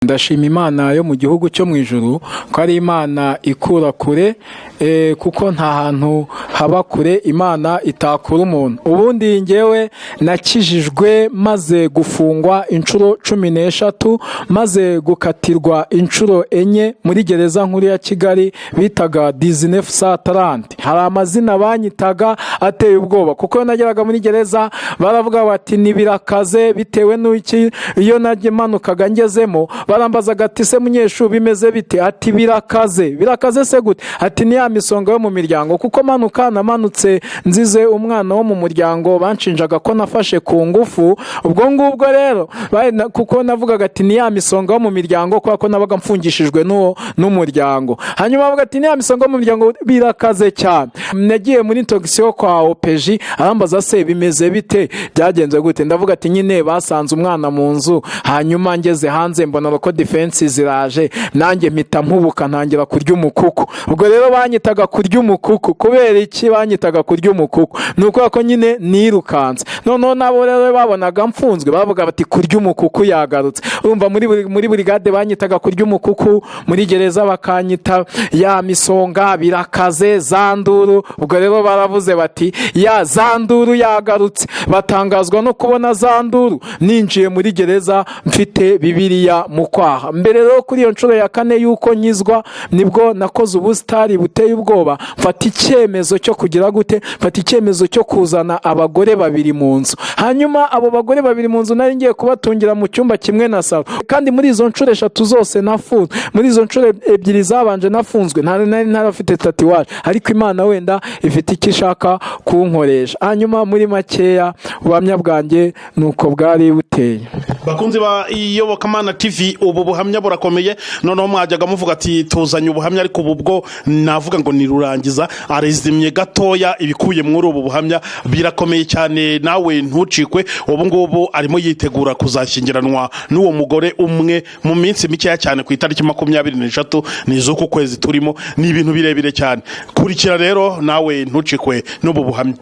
Ndashima Imana yo mu gihugu cyo mu ijuru ko ari Imana ikura kure, kuko nta hantu haba kure Imana itakura umuntu. Ubundi ngewe nakijijwe maze gufungwa inshuro 13, maze gukatirwa inshuro 4 muri gereza nkuru ya Kigali bitaga 1930. Hari amazina banyitaga ateye ubwoba, kuko iyo nageraga muri gereza baravuga bati nibirakaze bitewe n'iki. Iyo manukaga ngezemo barambazaga ati se munyeshuri bimeze bite? Ati birakaze. Birakaze se gute? Ati ni ya misonga yo mu miryango. Kuko manuka namanutse nzize umwana wo mu muryango banshinjaga ko nafashe ku ngufu. Ubwo ngubwo rero kuko navugaga ati ni ya misonga yo mu miryango, kubera ko nabaga mfungishijwe n'umuryango. Hanyuma bavuga ati ni ya misonga yo mu miryango birakaze cyane. Nagiye muri intoxiyo kwa OPJ, arambaza se bimeze bite, byagenze gute? Ndavuga ati nyine basanze umwana mu nzu, hanyuma ngeze hanze mbona ko defense ziraje, nanjye mpita mpubuka ntangira kurya umukuku. Ubwo rero banyitaga kurya umukuku. Kubera iki banyitaga kurya umukuku? Ni ukubera ko nyine nirukanse. Noneho nabo rero babonaga mfunzwe bavuga bati kurya umukuku yagarutse. Urumva muri burigade banyitaga kurya umukuku, muri gereza bakanyita ya misonga birakaze zanduru. Ubwo rero baravuze bati ya zanduru yagarutse, batangazwa no kubona zanduru ninjiye muri gereza mfite Bibiliya mu kwaha. Mbere rero kuri iyo nshuro ya 4 yuko nkizwa, nibwo nakoze ubusitari buteye ubwoba, mfata icyemezo cyo kugira gute, mfata icyemezo cyo kuzana abagore babiri mu nzu. Hanyuma abo bagore babiri mu nzu nari ngiye kubatungira mu cyumba kimwe na salo. Kandi muri izo nshuro 3 zose nafunzwe, muri izo nshuro 2 zabanje nafunzwe, nari ntarafite tatuwaje, ariko Imana wenda ifite icyo ishaka kunkoresha. Hanyuma muri makeya ubuhamya bwanjye nuko bwari buteye. Bakunzi ba Iyobokamana TV, ubu buhamya burakomeye. Noneho mwajyaga muvuga ati tuzanye ubuhamya, ariko ubu bwo navuga ngo nirurangiza arezimye gatoya. Ibikuye muri ubu buhamya birakomeye cyane, nawe ntucikwe. Ubu ngubu arimo yitegura kuzashyingiranwa n'uwo mugore umwe mu minsi mikeya cyane, ku itariki 23 ni z'uku kwezi turimo. Ni ibintu birebire cyane, kurikira rero nawe ntucikwe n'ubu buhamya.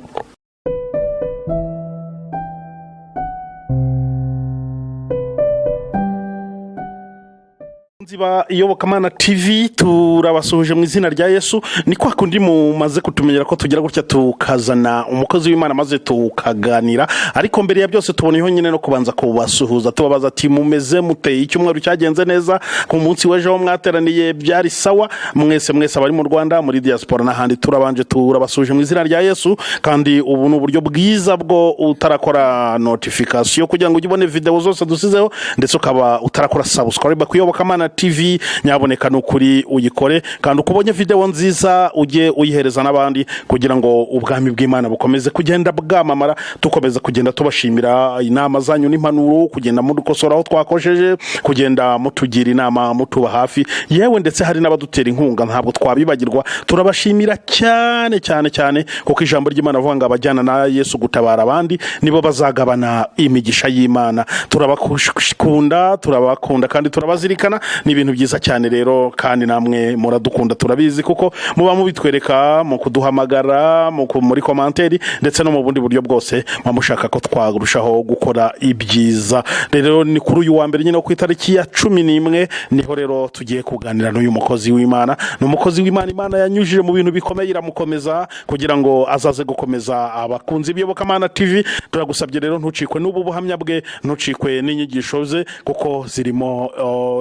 Ba Iyobokamana TV turabasuhuje mu izina rya Yesu. Ni kwa kundi mumaze kutumenyera ko tugira gutya tukazana umukozi w'Imana maze tukaganira, ariko mbere ya byose tuboneyeho nyine no kubanza kubasuhuza, tubabaza ati mumeze muteye, icyumweru cyagenze neza, ku munsi w'ejo mwateraniye byari sawa? Mwese mwese abari mu Rwanda, muri diaspora n'ahandi, turabanje turabasuhuje mu izina rya Yesu. Kandi ubu ni uburyo bwiza bwo utarakora notification kugira ngo ujye ubone video zose dusizeho, ndetse ukaba utarakora subscribe ku Iyobokamana TV, nyaboneka nukuri uyikore, kandi ukubonye video nziza ujye uyihereza n'abandi kugira ngo ubwami bw'Imana bukomeze kugenda bwamamara. Tukomeza kugenda tubashimira inama zanyu n'impanuro, kugenda mudukosora aho twakosheje, kugenda mutugira inama, mutuba hafi, yewe ndetse hari n'abadutera inkunga, ntabwo twabibagirwa. Turabashimira cyane cyane cyane, kuko ijambo ry'Imana avuga ngo abajyana na Yesu gutabara abandi nibo bazagabana imigisha y'Imana. Turabakunda, turabakunda kandi turabazirikana. Ni ibintu byiza cyane rero, kandi namwe muradukunda turabizi, kuko muba mubitwereka mu kuduhamagara, muri komanteri, ndetse no mu bundi buryo bwose muba mushaka ko twarushaho gukora ibyiza. Rero ni kuri uyu wa mbere nyine ku itariki ya 11 niho rero tugiye kuganira n'uyu mukozi w'Imana. Ni umukozi w'Imana Imana yanyujije mu bintu bikomeye, iramukomeza kugira ngo azaze gukomeza abakunzi b'Iyobokamana TV. Turagusabye rero ntucikwe n'ubu buhamya bwe, ntucikwe n'inyigisho ze, kuko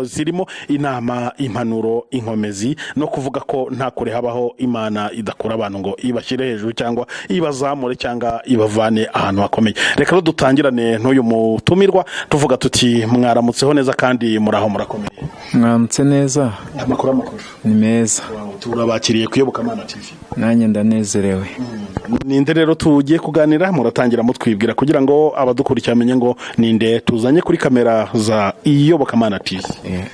zirimo inama, impanuro, inkomezi, no kuvuga ko nta kure habaho Imana idakura abantu ngo ibashyire hejuru cyangwa ibazamure cyangwa ibavane ahantu hakomeye. Reka rero dutangirane n'uyu mutumirwa tuvuga tuti mwaramutseho neza kandi muraho murakomeye. Mwaramutse neza. Amakuru ni meza. Turabakiriye ku Iyobokamana TV. Nanjye ndanezerewe. Ninde rero tugiye kuganira? Muratangira mutwibwira kugira ngo abadukurikira bamenye ngo ninde tuzanye kuri kamera za Iyobokamana TV.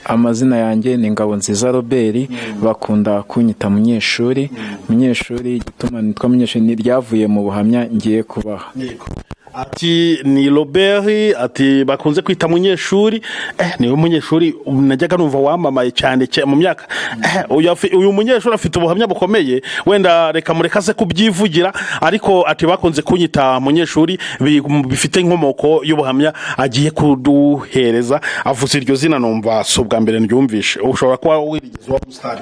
Amazina yanjye ni Ngabonziza Robert, bakunda kunyita munyeshuri. Munyeshuri, igituma nitwa munyeshuri ni ryavuye mu buhamya ngiye kubaha. Ati ni Robert, ati bakunze kwita Munyeshuri. Niwe Munyeshuri najyaga numva wamamaye cyane mu myaka. Uyu munyeshuri afite ubuhamya bukomeye, wenda reka mureka se kubyivugira, ariko ati bakunze kunyita Munyeshuri, bifite inkomoko y'ubuhamya agiye kuduhereza. Avuze iryo zina numva si ubwa mbere ndyumvishe. Ushobora kuba wirigeze uba umusitari.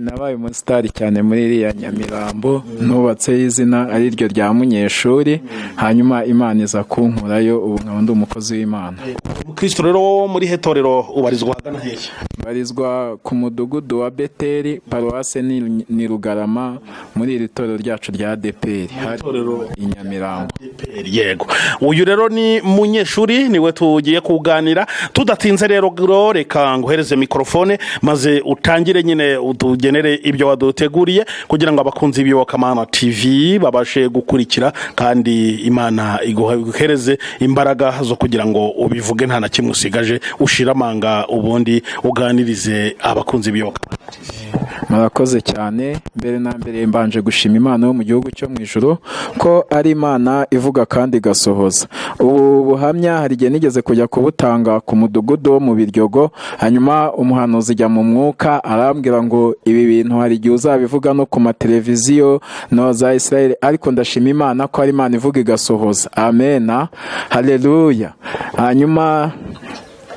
Nabaye umusitari cyane muri iriya Nyamirambo, nubatseho izina ari ryo rya Munyeshuri, hanyuma Imana iza kunkurayo, ubu nkaba ndi umukozi w'Imana. Umukristo rero wo muri he torero ubarizwa ahagana hehe? Mbarizwa ku mudugudu wa Beteri, paruwase ni Rugarama, muri iri torero ryacu rya ADEPR hari i Nyamirambo. Yego, uyu rero ni Munyeshuri, niwe tugiye kuganira tudatinze. Rero reka nguhereze mikorofone maze utangire nyine utugenere ibyo waduteguriye, kugira ngo abakunzi b'Iyobokamana TV babashe gukurikira, kandi Imana iguhereze imbaraga zo kugira ngo ubivuge nta na kimwe usigaje, ushire amanga, ubundi uganirize abakunzi b'Iyobokamana. Murakoze cyane. Mbere na mbere mbanje gushima Imana yo mu gihugu cyo mu ijuru ko ari Imana ivuga kandi igasohoza. Ubu buhamya hari igihe nigeze kujya kubutanga ku mudugudu wo mu Biryogo, hanyuma umuhanuzi ijya mu mwuka arambwira ngo ibi bintu hari igihe uzabivuga no ku mateleviziyo no za Israel, ariko ndashima Imana ko ari Imana ivuga igasohoza. Amena, haleluya. Hanyuma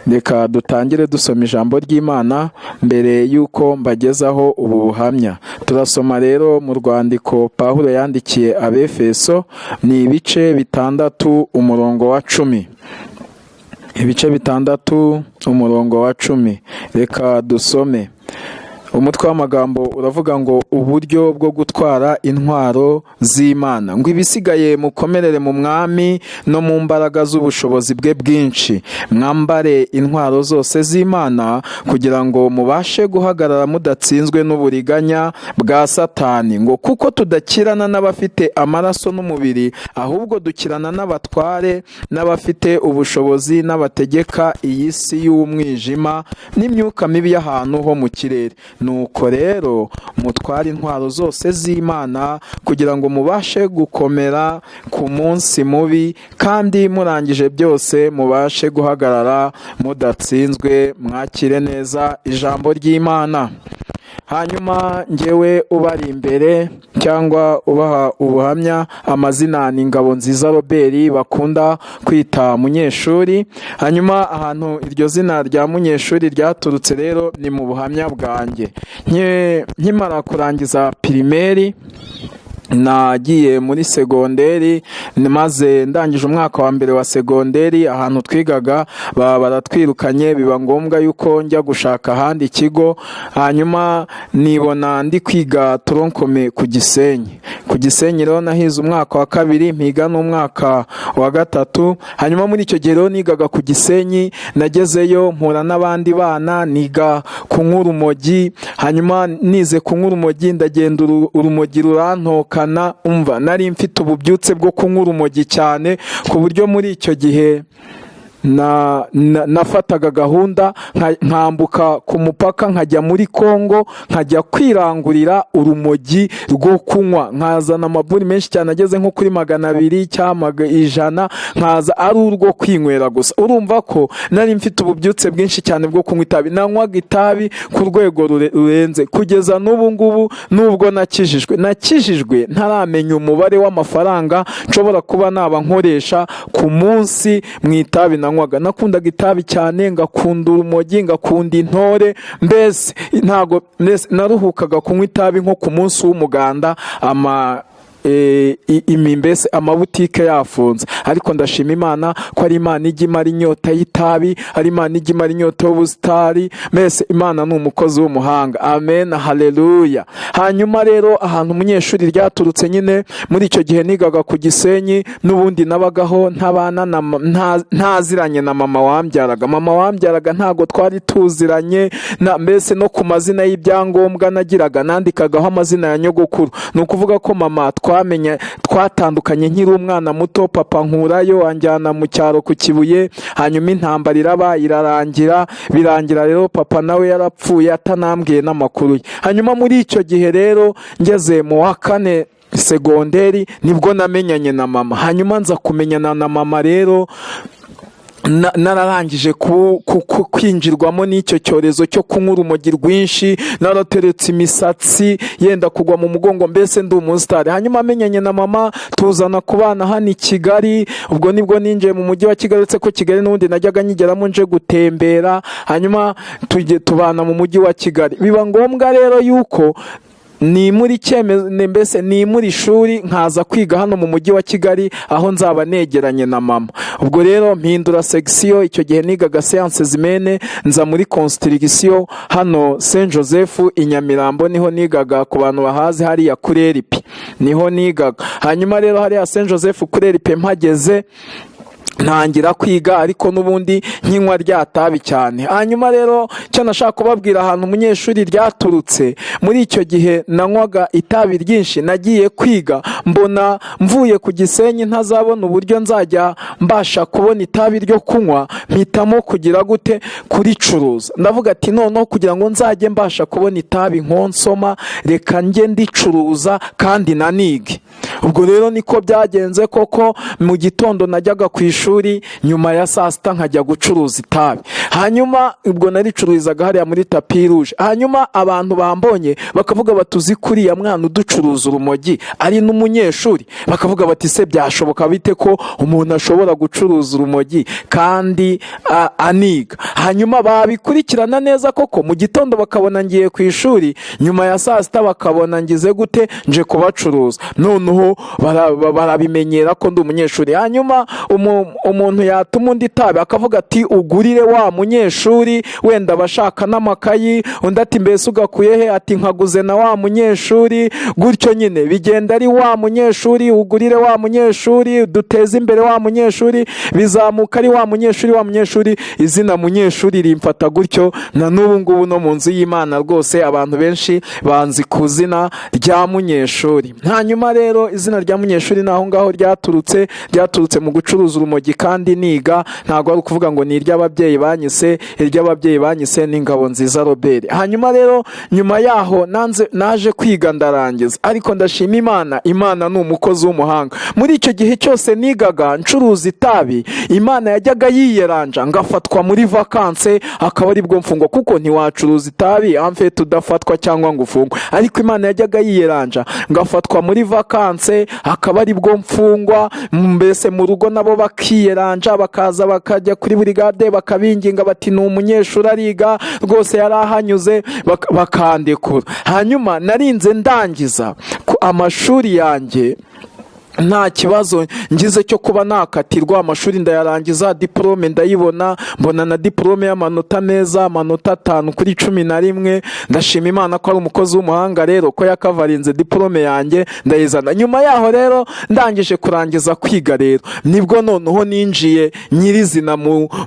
reka dutangire dusoma ijambo ry'Imana mbere y'uko mbagezaho ubu buhamya. Turasoma rero mu rwandiko Pawulo yandikiye Abefeso, ni ibice 6 umurongo wa 10. Ibice 6 umurongo wa 10. Reka dusome. Umutwe w'amagambo uravuga ngo uburyo bwo gutwara intwaro z'Imana. Ngo ibisigaye mukomerere mu Mwami no mu mbaraga z'ubushobozi bwe bwinshi, mwambare intwaro zose z'Imana kugira ngo mubashe guhagarara mudatsinzwe n'uburiganya bwa Satani. Ngo kuko tudakirana n'abafite amaraso n'umubiri, ahubwo dukirana n'abatware n'abafite ubushobozi n'abategeka iyi si y'umwijima n'imyuka mibi y'ahantu ho mu kirere. Nuko rero mutware intwaro zose z'Imana kugira ngo mubashe gukomera ku munsi mubi, kandi murangije byose mubashe guhagarara mudatsinzwe. Mwakire neza ijambo ry'Imana. Hanyuma ngewe ubari imbere cyangwa ubaha ubuhamya, amazina ni Ngabonziza Robert bakunda kwita Munyeshuri. Hanyuma ahantu iryo zina rya Munyeshuri ryaturutse rero ni mu buhamya bwanjye. Nkimara kurangiza pirimeri nagiye muri segonderi, maze ndangije umwaka wa mbere wa segonderi, ahantu twigaga baba baratwirukanye, biba ngombwa yuko njya gushaka ahandi ikigo. Hanyuma nibona ndi kwiga tronc commun ku Gisenyi. Ku Gisenyi rero nahize umwaka wa kabiri, mpiga n'umwaka wa gatatu. Hanyuma muri icyo gihe rero nigaga ku Gisenyi, nagezeyo mpura n'abandi bana, niga kunywa urumogi. Hanyuma nize kunywa urumogi, ndagenda urumogi rurantoka. Umva, nari mfite ububyutse bwo kunywa urumogi cyane, ku buryo muri icyo gihe nafataga gahunda nkambuka ku mupaka nkajya muri Kongo, nkajya kwirangurira urumogi rwo kunywa, nkazana amaburi menshi cyane ageze nko kuri 200 cyangwa 100, nkaza ari urwo kwinywera gusa. Urumva ko nari mfite ububyutse bwinshi cyane bwo kunywa itabi. Nanywaga itabi ku rwego rurenze kugeza n'ubu ngubu. Nubwo nakijijwe ntaramenya umubare w'amafaranga nshobora kuba naba nkoresha ku munsi mu itabi nanywaga. Nakundaga itabi cyane, ngakunda urumogi, ngakunda intore, mbese ntago mbese naruhukaga kunywa itabi nko ku munsi w'umuganda, ama imi mbese amabutike yafunze. Ariko ndashima Imana ko ari Imana ijya imara inyota y'itabi, ari Imana ijya imara inyota y'ubusitari. Mbese Imana ni umukozi w'umuhanga. Amen, haleluya. Hanyuma rero ahantu umunyeshuri ryaturutse nyine, muri icyo gihe nigaga ku Gisenyi, n'ubundi nabagaho ntabana ntaziranye na mama wambyaraga. Mama wambyaraga ntago twari tuziranye, mbese no ku mazina y'ibyangombwa nagiraga nandikagaho amazina ya nyogokuru. Ni ukuvuga ko mama twatandukanye nkiri umwana muto, papa nkurayo anjyana mu cyaro ku Kibuye. Hanyuma intambara iraba irarangira, birangira rero papa nawe yarapfuye atanambwiye n'amakuru ye. Hanyuma muri icyo gihe rero ngeze mu wa kane Segonderi nibwo namenyanye na mama. Hanyuma nza kumenyana na mama rero nararangije kwinjirwamo n'icyo cyorezo cyo kunywa urumogi rwinshi, narateretse imisatsi yenda kugwa mu mugongo, mbese ndi umusitari. Hanyuma amenyanye na mama, tuzana kubana hano i Kigali. Ubwo nibwo ninjiye mu mujyi wa Kigali, uretse ko Kigali n'ubundi najyaga nyigeramo nje gutembera. Hanyuma tujye tubana mu mujyi wa Kigali. Biba ngombwa rero yuko ni muri cyemezo, mbese ni muri ishuri, nkaza kwiga hano mu mujyi wa Kigali aho nzaba negeranye na mama. Ubwo rero mpindura section. Icyo gihe nigaga sciences humaines, nza muri construction hano Saint Joseph i Nyamirambo, niho nigaga. Ku bantu bahazi, hariya kuri RP niho nigaga. Hanyuma rero hariya Saint Joseph kuri RP mpageze, ntangira kwiga, ariko n'ubundi nkinywa rya tabi cyane. Hanyuma rero icyo nashaka kubabwira, ahantu umunyeshuri ryaturutse, muri icyo gihe nanywaga itabi ryinshi, nagiye kwiga mbona mvuye ku Gisenyi ntazabona uburyo nzajya mbasha kubona itabi ryo kunywa, mpitamo kugira gute? Kuricuruza. Ndavuga ati: "Noneho kugira ngo nzajye mbasha kubona itabi nkonsoma, reka njye ndicuruza kandi nanige." Ubwo rero niko byagenze koko. Mu gitondo najyaga ku ishuri, nyuma ya saa sita nkajya gucuruza itabi. Hanyuma ubwo naricururizaga hariya muri Tapis Rouge. Hanyuma abantu bambonye bakavuga bati: "Uzi kuriya mwana uducuruza urumogi ari n'umunyeshuri?" Bakavuga bati: "Se byashoboka bite ko umuntu ashobora gucuruza urumogi kandi aniga?" Hanyuma babikurikirana neza koko, mu gitondo bakabona ngiye ku ishuri, nyuma ya saa sita bakabona ngize gute? Nje kubacuruza. Noneho barabimenyera ko ndi umunyeshuri. Hanyuma umuntu yatuma undi itabi akavuga ati: "Ugurire wa munyeshuri, wenda abashaka n'amakayi." Undi ati: "Mbese ugakuye he?" Ati: "Nkaguze na wa munyeshuri." Gutyo nyine bigenda ari wa munyeshuri, ugurire wa munyeshuri, duteze imbere wa munyeshuri, bizamuka ari wa munyeshuri, wa munyeshuri. Izina munyeshuri rimfata gutyo na n'ubu ngubu. No mu nzu y'Imana rwose abantu benshi banzi ku izina rya munyeshuri. Hanyuma rero izina rya munyeshuri ni aho ngaho ryaturutse, ryaturutse mu gucuruza urumogi kandi niga. Ntabwo ari ukuvuga ngo ni iry'ababyeyi banyise. Iry'ababyeyi banyise ni Ngabo Nziza Robert. Hanyuma rero nyuma yaho nanze naje kwiga, ndarangiza, ariko ndashima Imana. Imana ni umukozi w'umuhanga. Muri icyo gihe cyose nigaga ncuruza itabi, Imana yajyaga yiyeranja ngafatwa muri vacances, akaba aribwo mfungwa, kuko ntiwacuruza itabi amfe tudafatwa cyangwa ngo ufungwe. Ariko Imana yajyaga yiyeranja ngafatwa muri vacances, akaba aribwo mfungwa. Mbese mu rugo nabo bakiyeranja, bakaza bakajya kuri burigade bakabinginga bati: "Ni umunyeshuri, ariga rwose, yari ahanyuze," bakandekura. Hanyuma narinze ndangiza ku amashuri yanjye nta kibazo ngize cyo kuba nakatirwa. Amashuri ndayarangiza, diporome ndayibona, mbona na diporome y'amanota meza, amanota 5 kuri 11. Ndashima Imana ko ari umukozi w'umuhanga rero, ko yakavarinze diporome yanjye ndayizana. Nyuma yaho rero ndangije kurangiza kwiga rero, nibwo noneho ninjiye nyirizina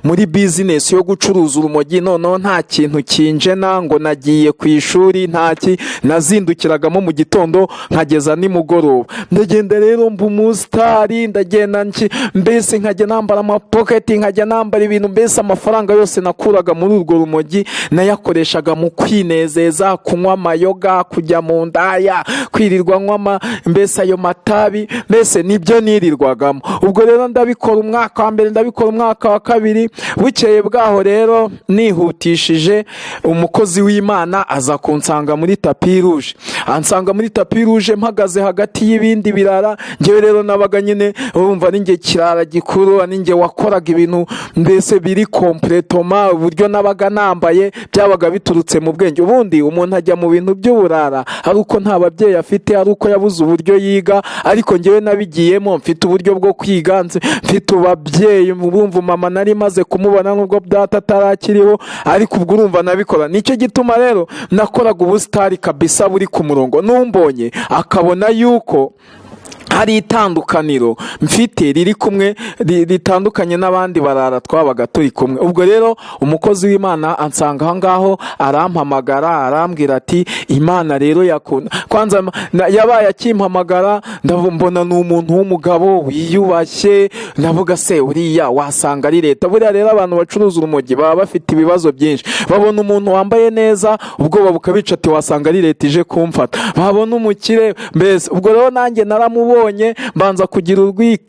muri bizinesi yo gucuruza urumogi. Noneho nta kintu kinjena ngo nagiye ku ishuri, ntaki nazindukiragamo mu gitondo nkageza nimugoroba. Ndagenda rero mba umusitari, ndagenda mbese nkajya nambara amapoketi, nkajya nambara ibintu. Mbese amafaranga yose nakuraga muri urwo rumogi nayakoreshaga mu kwinezeza, kunywa amayoga, kujya mu ndaya, kwirirwa nywa mbese ayo matabi, mbese nibyo nirirwagamo. Ubwo rero ndabikora umwaka wa mbere, ndabikora umwaka wa kabiri. Bukeye bwaho rero nihutishije, umukozi w'Imana aza kunsanga muri Tapis Rouge, ansanga muri Tapis Rouge mpagaze hagati y'ibindi birara. Ngewe rero nabaga nyine urumva ninjye kirara gikuru, ninjye wakoraga ibintu mbese biri complètement. Uburyo nabaga nambaye byabaga biturutse mu bwenge. Ubundi umuntu ajya mu bintu by'uburara ari uko nta babyeyi afite, ari uko yabuze uburyo yiga, ariko ngewe nabigiyemo mfite uburyo bwo kwiga, mfite ababyeyi. Urumva mama nari maze kumubona nubwo data atarakiriho, ariko ubwo urumva nabikora. Nicyo gituma rero nakoraga ubusitari kabisa buri ku murongo, n'umbonye akabona yuko hari ikintu ndi gukora. Hanyuma rero Hari itandukaniro mfite riri kumwe ritandukanye n'abandi barara twabaga turi kumwe. Ubwo rero umukozi w'Imana ansanga aho ngaho, arampamagara, arambwira ati: "Imana rero yakunda." Kwanza yabaye akimpamagara, mbona ni umuntu w'umugabo wiyubashye. Ndavuga: "Se uriya wasanga ari leta?" Buriya rero abantu bacuruza urumogi baba bafite ibibazo byinshi. Babona umuntu wambaye neza, ubwoba bukabica, ati: "Wasanga ari leta ije kumfata." Babona umukire mbese. Ubwo rero nanjye naramubonye, mbanza kugira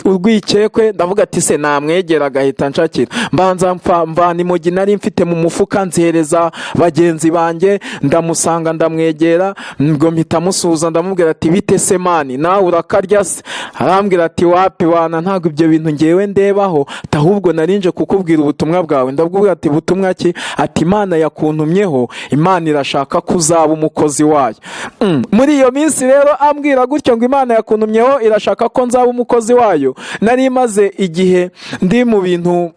urwikekwe. Ndavuga ati: "Se namwegera agahita nshakira?" Mbanza mvana imogi nari mfite mu mufuka, nzihereza bagenzi banjye, ndamusanga, ndamwegera. Ubwo mpita musuhuza, ndamubwira ati: "Bite se man, nawe urakarya se?" Arambwira ati: "Wapi wana, ntabwo ibyo bintu ngewe ndebaho, ahubwo narinje kukubwira ubutumwa bwawe." Ndabwira ati: "Butumwa ki?" Ati: "Imana yakuntumyeho, Imana irashaka ko uzaba umukozi wayo." Muri iyo minsi rero ambwira gutyo ngo Imana yakuntumyeho, irashaka ko nzaba umukozi wayo, nari maze igihe ndi mu bintu,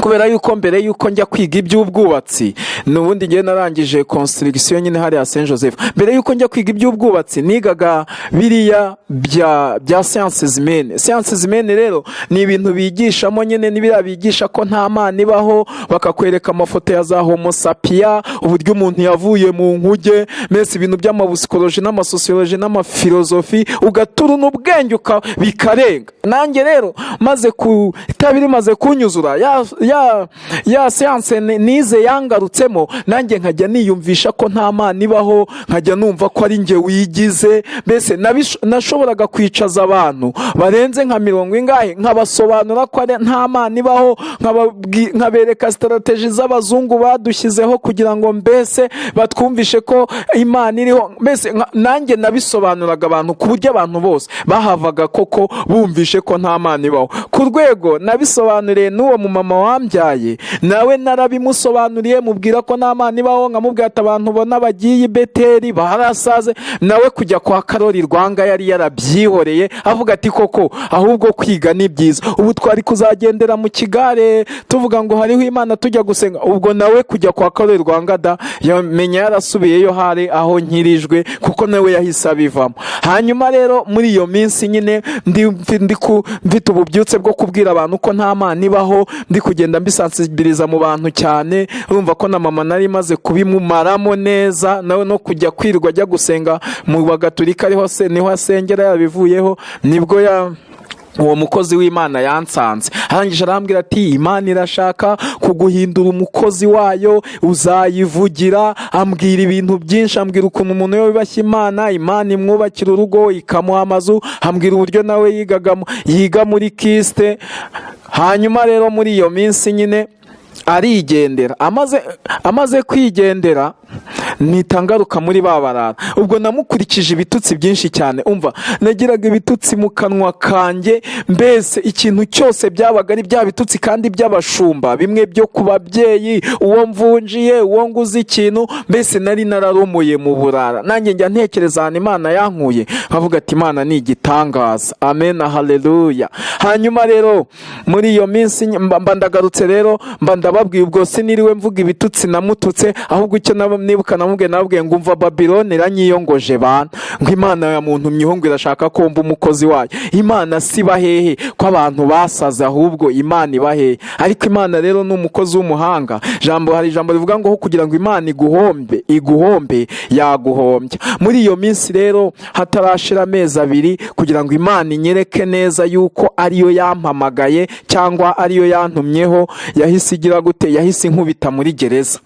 kubera yuko mbere yuko njya kwiga iby'ubwubatsi, n'ubundi ngiye narangije construction nyine hariya Saint Joseph, mbere yuko njya kwiga iby'ubwubatsi nigaga biriya bya sciences humaines. Sciences humaines rero ni ibintu bigishamo nyine, ni biriya bigisha ko nta Mana ibaho, bakakwereka amafoto ya za homo sapiens, uburyo umuntu yavuye mu nkuge, mbese ibintu by'amapsychologie n'amasociologie n'amafilozofi, ugaturuna ubwenge bikarenga. Nanjye rero maze ku itabi rimaze kunyuzura, ya science nize yangarutsemo, nanjye nkajya niyumvisha ko nta Mana ibaho, nkajya numva ko ari njye wigize. Mbese nashoboraga kwicaza abantu barenze nka mirongo ingahe, nkabasobanura ko ari nta Mana ibaho, nkabereka stratégie z'abazungu badushyizeho kugira ngo mbese batwumvishe ko Imana iriho. Mbese nanjye nabisobanuraga abantu ku buryo abantu bose bahavaga koko bumvishe ko nta Mana ibaho. Ku rwego nabisobanuriye n'uwo mumama wambyaye, nawe narabimusobanuriye, mubwira ko nta Mana ibaho, nkamubwira ati: "Abantu ubona bagiye i Beteri barasaze." Nawe kujya kwa Karori Rwanga yari yarabyihoreye, avuga ati: "Koko ahubwo kwiga ni byiza, ubu twari kuzagendera mu kigare tuvuga ngo hariho Imana tujya gusenga." Ubwo nawe kujya kwa Karori Rwanga da yamenya yarasubiyeyo, hari aho nkirijwe, kuko nawe yahise abivamo. Hanyuma rero muri iyo minsi nyine mfite ububyutse bwo kubwira abantu ko nta Mana ibaho, ndi kugenda mbisansibiriza mu bantu cyane. Urumva ko na mama nari maze kubimumaramo neza, nawe no kujya kwirirwa ajya gusenga mu Bagatulika ariho se niho asengera yabivuyeho. Nibwo ya uwo mukozi w'Imana yansanze, arangije arambwira ati: "Imana irashaka kuguhindura umukozi wayo, uzayivugira." Ambwira ibintu byinshi, ambwira ukuntu umuntu yubashye Imana, Imana imwubakira urugo, ikamuha amazu, ambwira uburyo nawe yigaga yiga muri KIST. Hanyuma rero muri iyo minsi nyine arigendera. Amaze kwigendera, mpita ngaruka muri ba barara. Ubwo namukurikije ibitutsi byinshi cyane. Umva, nagiraga ibitutsi mu kanwa kanjye, mbese ikintu cyose byabaga ari bya bitutsi kandi by'abashumba, bimwe byo ku babyeyi, uwo mvunjiye, uwo nguze ikintu. Mbese nari nararumuye mu burara. Nanjye njya ntekereza ahantu Imana yankuye, nkavuga ati: "Imana ni igitangaza." Amen, haleluya. Hanyuma rero muri iyo minsi mba ndagarutse rero, mba ndababwiye. Ubwo siniriwe mvuga ibitutsi namututse, ahubwo icyo nibuka namubwiye, nababwiye ngo: "Umva, Babiloni iranyiyongoje bana, ngo Imana ya muntu ngo irashaka ko mba umukozi wayo. Imana si hehe ko abantu basaze? Ahubwo Imana iba hehe?" Ariko Imana rero ni umukozi w'umuhanga. Jambo, hari ijambo rivuga ngo kugira ngo Imana iguhombe yaguhombya. Muri iyo minsi rero hatarashira amezi 2, kugira ngo Imana inyereke neza yuko ariyo yampamagaye cyangwa ariyo yantumyeho, yahise igira gute? Yahise inkubita muri gereza.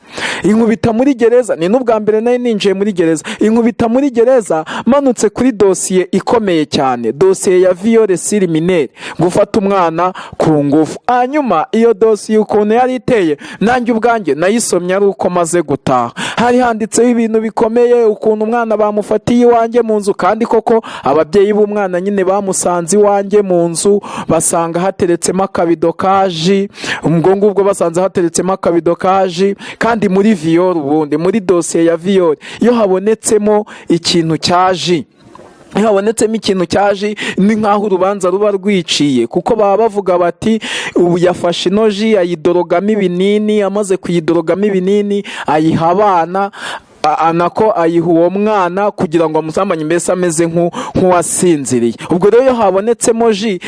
Inkubita muri gereza, ni n'ubwa mbere nari ninjiye muri gereza. Inkubita muri gereza manutse kuri dosiye ikomeye cyane, dosiye ya viol sur mineur, gufata umwana ku ngufu. Hanyuma iyo dosiye ukuntu yari iteye, nanjye ubwanjye nayisomye ari uko maze gutaha. Hari handitseho ibintu bikomeye, ukuntu umwana bamufatiye iwanjye mu nzu, kandi koko ababyeyi b'umwana nyine bamusanze iwanjye mu nzu, basanga hateretsemo akabido ka jus. Ubwo ngubwo basanze hateretsemo akabido ka jus, kandi muri viol, ubundi muri dosiye ya viol, iyo habonetsemo ikintu cya jus, iyo habonetsemo ikintu cya jus, ni nk'aho urubanza ruba rwiciye, kuko baba bavuga bati: "Ubu yafashe ino jus, ayidorogamo ibinini, amaze kuyidorogamo ibinini ayiha abana." nako ayiha uwo mwana kugira ngo amusambanye, mbese ameze nk'uwasinziriye. Ubwo rero iyo habonetsemo jus,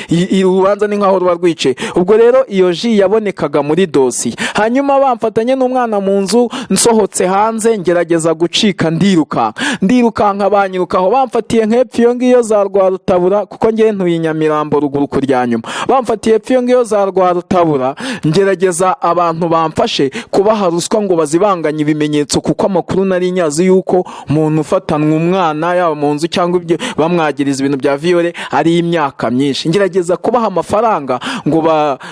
urubanza ni nkaho ruba rwicaye. Ubwo rero iyo jus yabonekaga muri dosiye. Hanyuma bamfatanye n'umwana mu nzu, nsohotse hanze ngerageza gucika, ndirukanka, ndirukanka, banyirukaho, bamfatiye nk'epfo iyo ngiyo za Rwarutabura, kuko ngewe ntuye i Nyamirambo ruguru ku rya nyuma. Bamfatiye epfo iyo ngiyo za Rwarutabura, ngerageza abantu bamfashe kubaha ruswa ngo bazibanganye ibimenyetso, kuko amakuru nari nyazi yuko umuntu ufatanwa umwana, yaba mu nzu cyangwa ibyo, bamwagiriza ibintu bya viol, ari imyaka myinshi. Ngerageza kubaha amafaranga ngo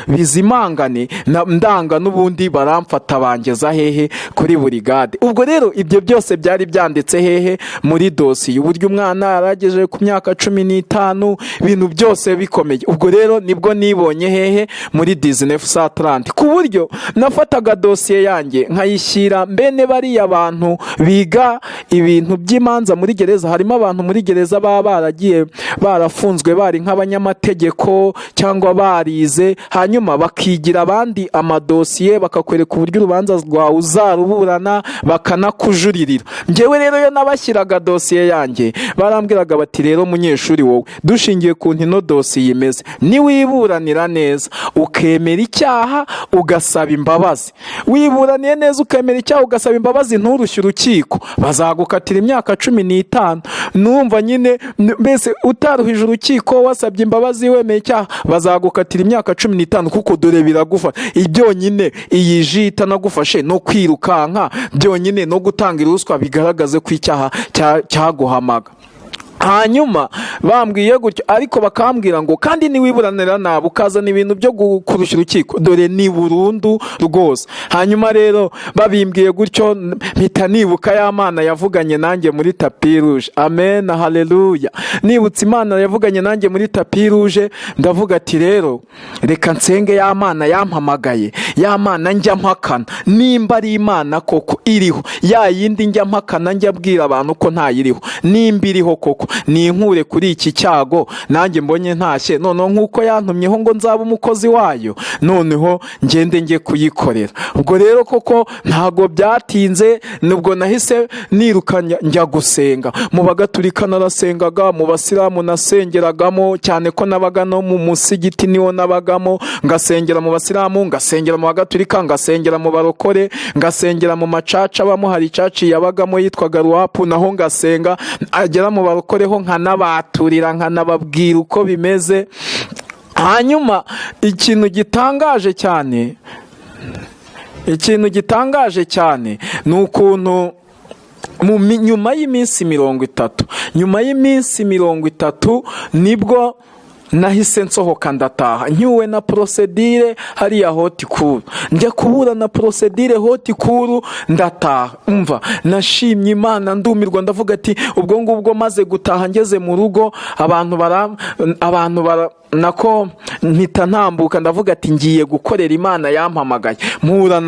bizimangane, ndanga, n'ubundi baramfata bangeza hehe? Kuri burigade. Ubwo rero ibyo byose byari byanditse hehe? Muri dosiye, uburyo umwana yaragejeje ku myaka 15, ibintu byose bikomeye. Ubwo rero nibwo nibonye hehe? Muri 1930, ku buryo nafataga dosiye yanjye nkayishyira mbene bariya bantu biga ibintu by'imanza muri gereza. Harimo abantu muri gereza baba baragiye barafunzwe, bari nk'abanyamategeko cyangwa barize, hanyuma bakigira abandi amadosiye, bakakwereka uburyo urubanza rwawe uzaruburana, bakanakujuririra. Njyewe rero iyo nabashyiraga dosiye yanjye, barambwiraga bati: "Rero munyeshuri wowe, dushingiye ku ino dosiye imeze, niwiburanira neza ukemera icyaha ugasaba imbabazi, wiburaniye neza ukemera icyaha ugasaba imbabazi, nturushye urukiko, bazagukatira imyaka 15." Numva nyine mbese utaruhije urukiko, wasabye imbabazi, wemeye icyaha, bazagukatira imyaka 15, kuko dore biragufata ibyonyine, iyi jus itanagufashe no kwirukanka byonyine no gutanga iruswa, bigaragaze ko icyaha cyaguhamaga. Hanyuma bambwiye gutyo, ariko bakambwira ngo kandi niwiburanira nabi ukazana ibintu byo kurushya urukiko, dore ni burundu rwose. Hanyuma rero babimbwiye gutyo, mpita nibuka ya Mana yavuganye nanjye muri tapis rouge. Amen, haleluya! Nibutse Imana yavuganye nanjye muri tapis rouge, ndavuga ati: "Rero reka nsenge ya Mana yampamagaye, ya Mana njya mpakana, nimba ari Imana koko iriho, ya yindi njya mpakana, njya abwira abantu ko ntayiriho, nimba iriho koko, ninkure kuri iki cyago, nanjye mbonye ntashye. Noneho nk'uko yantumyeho ngo nzabe umukozi wayo, noneho ngende njye kuyikorera." Ubwo rero koko ntago byatinze, nubwo nahise niruka njya gusenga. Mu Bagatulika narasengaga, mu Basilamu nasengeragamo cyane, ko nabaga no mu musigiti niwo nabagamo, ngasengera mu Basilamu, ngasengera mu Bagatulika, ngasengera mu Barokore, ngasengera mu macaca abamo. Hari church yabagamo yitwaga Ruwapu, naho ngasenga, agera mu barokore ho nkanabaturira, nkanababwira uko bimeze. Hanyuma ikintu gitangaje cyane ni ukuntu nyuma y'iminsi 30, nyuma y'iminsi 30 nibwo nahise nsohoka ndataha, ncyuwe na procédure hariya haute cour, njya kuburana procédure haute cour, ndataha. Umva, nashimye Imana ndumirwa. Ndavuga ati ubwo ngubwo maze gutaha, ngeze mu rugo, abantu bara nako mpita ntambuka, ndavuga ati ngiye gukorera Imana yampamagaye. Mpura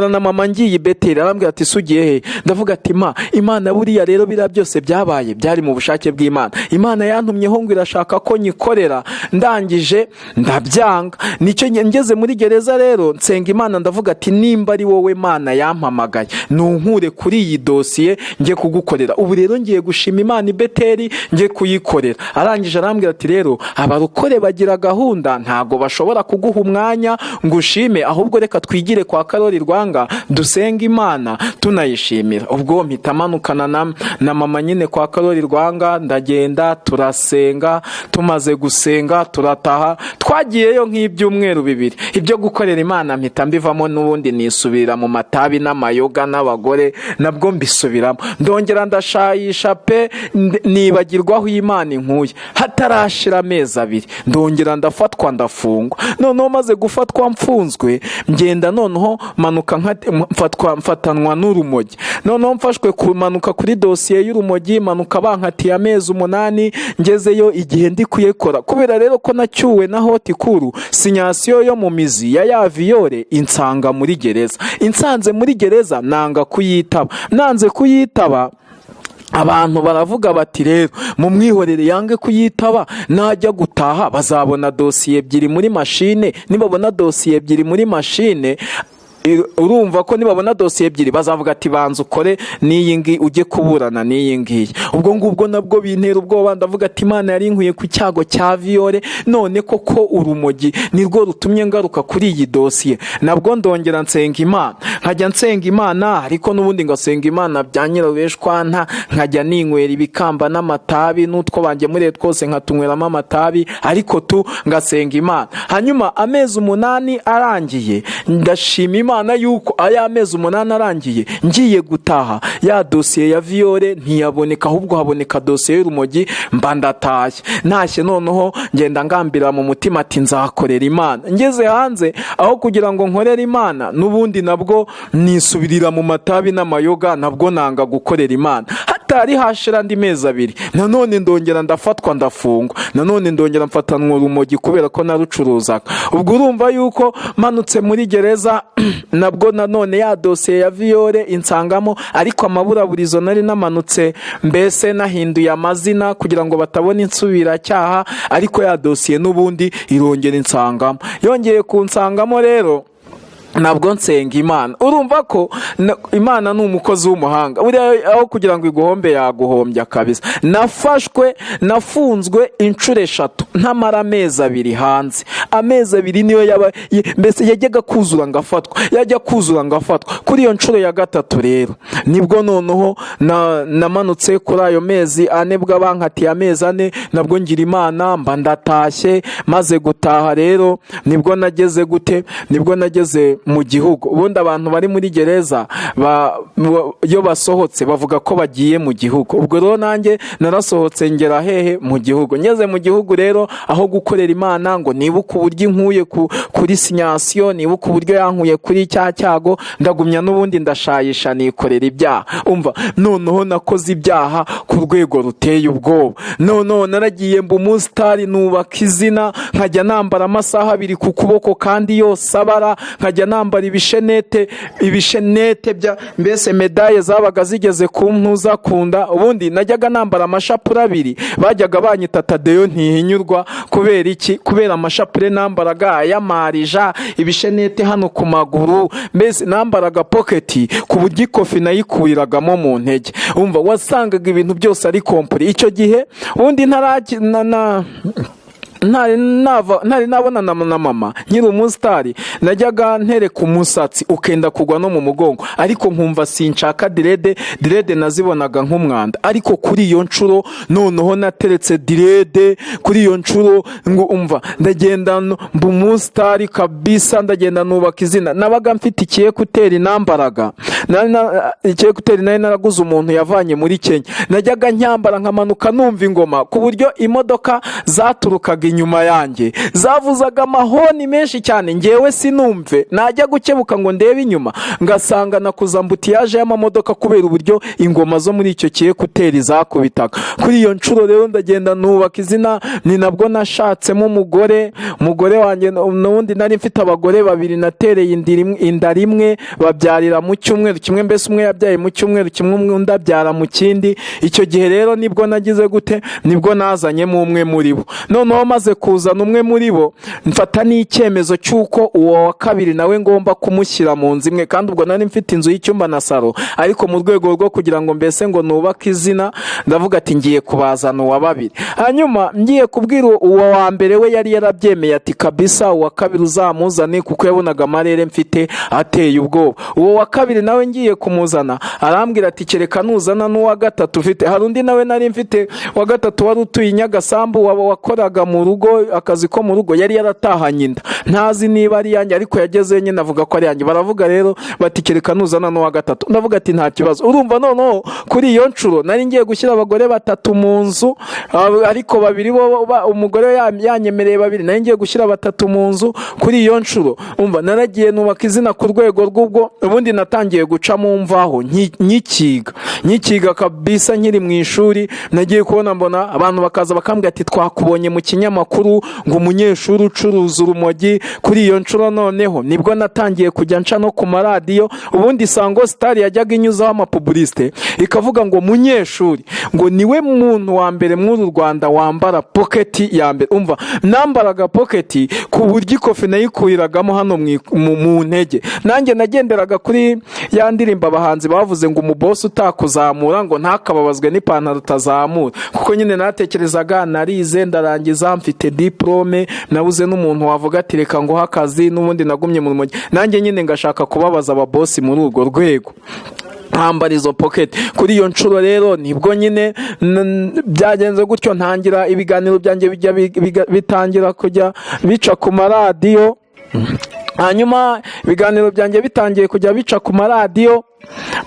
na mama ngiye i Beteli, arambwira ati: "Se ugiye he?" Ndavuga ati: "Ma, Imana buriya rero biriya byose byabaye byari mu bushake bw'Imana. Imana yantumyeho ngo irashaka ko nyikorera, ndangije ndabyanga. Nicyo ngeze muri gereza rero nsenga Imana, ndavuga ati nimba ari wowe Mana yampamagaye, nunkure kuri iyi dosiye njye kugukorera. Ubu rero ngiye gushima Imana i Beteli, njye kuyikorera." Arangije arambwira ati: "Rero abarokore bagira gahunda, ntago bashobora kuguha umwanya ngo ushime, ahubwo reka twigire kwa Karori Rwanga dusenga Imana tunayishimira." Ubwo mpita manukana na mama nyine kwa Karori Rwanga, ndagenda turasenga. Tumaze gusenga turataha. Twagiyeyo nk'ibyumweru 2, ibyo gukorera Imana mpita mbivamo, n'ubundi nisubirira mu matabi n'amayoga n'abagore, nabwo mbisubiramo, ndongera ndashayisha pe, nibagirwa aho Imana inkuye. Hatarashira amezi 2 ndongera ndafatwa, ndafungwa. Noneho maze gufatwa mfunzwe, ngenda noneho manuka mfatwa mfatanwa n'urumogi. Noneho mfashwe kumanuka kuri dosiye y'urumogi, manuka bankatiye amezi 8. Ngezeyo igihe ndi kuyikora, kubera rero ko nacyuwe na haute cour, sinyasiyo yo mu mizi ya viol insanga muri gereza. Insanze muri gereza, nanga kuyitaba. Nanze kuyitaba, abantu baravuga bati: "Rero mumwihorere yange kuyitaba, najya gutaha bazabona dosiye ebyiri muri mashine. Nibabona dosiye ebyiri muri mashine Urumva ko nibabona dosiye ebyiri bazavuga ati banza ukore n'iyi ngiyi, ujye kuburana n'iyi ngiyi. Ubwo ngubwo nabwo bintera ubwoba, ndavuga ati Imana yari inkwiye ku cyago cya viol, none koko urumogi nirwo rutumye ngaruka kuri iyi dosiye. Nabwo ndongera nsenga Imana, nkajya nsenga Imana, ariko n'ubundi ngasenga Imana bya nyirabeshwanta, nkajya ninywera ibikamba n'amatabi n'utwo bangemuriye twose nkatunyweramo amatabi, ariko tu ngasenga Imana. Hanyuma amezi 8 arangiye, ndashima Imana yuko aya mezi 8 arangiye ngiye gutaha, ya dosiye ya viol ntiyaboneka, ahubwo haboneka dosiye y'urumogi, mba ndatashye. Ntashye noneho ngenda ngambira mu mutima ati nzakorera Imana. Ngeze hanze, aho kugira ngo nkorere Imana, n'ubundi nabwo nisubirira mu matabi n'amayoga, nabwo nanga gukorera Imana. Hatari hashira andi mezi 2, nanone ndongera ndafatwa, ndafungwa, nanone ndongera mfatanwa urumogi kubera ko narucuruzaga. Ubwo urumva yuko manutse muri gereza nabwo nanone ya dosiye ya viol insangamo, ariko amaburaburizo nari namanutse, mbese nahinduye amazina kugira ngo batabona insubiracyaha, ariko ya dosiye n'ubundi irongera insangamo. Yongeye kunsangamo rero nabwo nsenga Imana. Urumva ko Imana ni umukozi w'umuhanga, buriya aho kugira ngo iguhombe yaguhombya kabisa. Nafashwe, nafunzwe inshuro 3 ntamara amezi 2 hanze. Amezi 2 niyo yaba mbese yajyaga kuzura ngafatwa, yajya kuzura ngafatwa. Kuri iyo nshuro ya gatatu rero nibwo noneho namanutse kuri ayo mezi 4, bwa bankatiye amezi 4, nabwo ngira Imana mba ndatashye. Maze gutaha rero nibwo nageze gute? Nibwo nageze mu gihugu. Ubundi abantu bari muri gereza iyo basohotse bavuga ko bagiye mu gihugu. Ubwo rero nanjye narasohotse ngera hehe? Mu gihugu. Ngeze mu gihugu rero, aho gukorera Imana ngo nibuke uburyo inkuye kuri sinyasiyo, nibuke uburyo yankuye kuri cya cyago, ndagumya n'ubundi ndashayisha, nikorera ibyaha. Umva, noneho nakoze ibyaha ku rwego ruteye ubwoba. Noneho naragiye mba umusitari, nubaka izina, nkajya nambara amasaha 2 ku kuboko kandi yose abara, nkajya nambara ibishenete bya mbese médaille zabaga zigeze ku ntuza kunda. Ubundi najyaga nambara amashapure 2, bajyaga banyita Tadeyo Ntihinyurwa. Kubera iki? Kubera amashapure nambaraga ay'amarija, ibishenete hano ku maguru, mbese nambaraga poketi ku buryo ikofi nayikuriragamo mu ntege. Umva, wasangaga ibintu byose ari complet. Icyo gihe ubundi ntaraki na na ntari nabonana na mama, nkiri umusitari, najyaga ntereka umusatsi ukenda kugwa no mu mugongo, ariko nkumva sinshaka dread. Dread nazibonaga nk'umwanda. Ariko kuri iyo nshuro noneho nateretse dread. Kuri iyo nshuro ngo umva, ndagenda mba umusitari kabisa, ndagenda nubaka izina. Nabaga mfite ikiécouteur nambaraga, ikiécouteur nari naraguze umuntu yavanye muri Kenya. Najyaga nyambara nkamanuka numva ingoma, ku buryo imodoka zaturukaga inyuma yanjye zavuzaga amahoni menshi cyane, ngewe sinumve. Najya gukebuka ngo ndebe inyuma, ngasanga nakuza embouteillage y'amamodoka kubera uburyo ingoma zo muri icyo kiécouteur zakubitaga. Kuri iyo nshuro rero ndagenda nubaka izina. Ni nabwo nashatsemo umugore. Umugore wanjye, n'ubundi nari mfite abagore babiri natereye inda rimwe, babyarira mu cyumweru kimwe, mbese umwe yabyaye mu cyumweru kimwe, undi abyara mu kindi. Icyo gihe rero nibwo nagize gute? Nibwo nazanyemo umwe muri bo. Noneho maze kuzana umwe muri bo, mfata n'icyemezo cy'uko uwo wa kabiri nawe ngomba kumushyira mu nzu imwe. Kandi ubwo nari mfite inzu y'icyumba na salo, ariko mu rwego rwo kugira ngo mbese ngo nubake izina, ndavuga ati ngiye kubazana uwa babiri. Hanyuma ngiye kubwira uwo wa mbere, we yari yarabyemeye ati kabisa uwa kabiri uzamuzane, kuko yabonaga amarere mfite ateye ubwoba. Uwo wa kabiri nawe ngiye kumuzana, arambwira ati kereka nuzana n'uwa gatatu ufite. Hari undi nawe nari mfite wa gatatu wari utuye i Nyagasambu, wakoraga mu rugo akazi ko mu rugo, yari yaratahanye inda, ntazi niba ari iyanjye, ariko yagezeyo nyine avuga ko ari iyanjye. Baravuga rero bati kereka nuzana n'uwa gatatu. Ndavuga ati nta kibazo. Urumva noneho kuri iyo nshuro nari ngiye gushyira abagore batatu mu nzu, ariko babiri bo umugore yanyemereye babiri, nari ngiye gushyira batatu mu nzu. Kuri iyo nshuro umva, naragiye nubaka izina ku rwego rw'ubwo ubundi natangiye. guca mu mvaho nkikiga kabisa, nkiri mu ishuri. Nagiye kubona mbona abantu bakaza bakambwira ati: "Twakubonye mu kinyamakuru ngo umunyeshuri ucuruza urumogi." Kuri iyo nshuro noneho nibwo natangiye kujya nca no ku maradiyo. Ubundi Isango Star yajyaga inyuzaho amapublicité, ikavuga ngo munyeshuri ngo niwe muntu wa mbere muri uru Rwanda wambara pocket ya mbere. Umva, nambaraga pocket ku buryo ikofi nayikuriragamo hano mu ntege. Nanjye nagenderaga kuri ya ndirimbo abahanzi bavuze ngo umubosi utakuzamura ngo ntakababazwe n'ipantaro utazamura, kuko nyine natekerezaga narize ndarangiza, mfite diplôme, nabuze n'umuntu wavuga ati: "Reka nguhe akazi." N'ubundi nagumye mu rumogi. Nanjye nyine ngashaka kubabaza ababosi muri urwo rwego, nkambara izo pocket. Kuri iyo nshuro rero nibwo nyine byagenze gutyo, ntangira ibiganiro byanjye bijya bitangira kujya bica ku maradiyo. Hanyuma ibiganiro byanjye bitangiye kujya bica ku maradiyo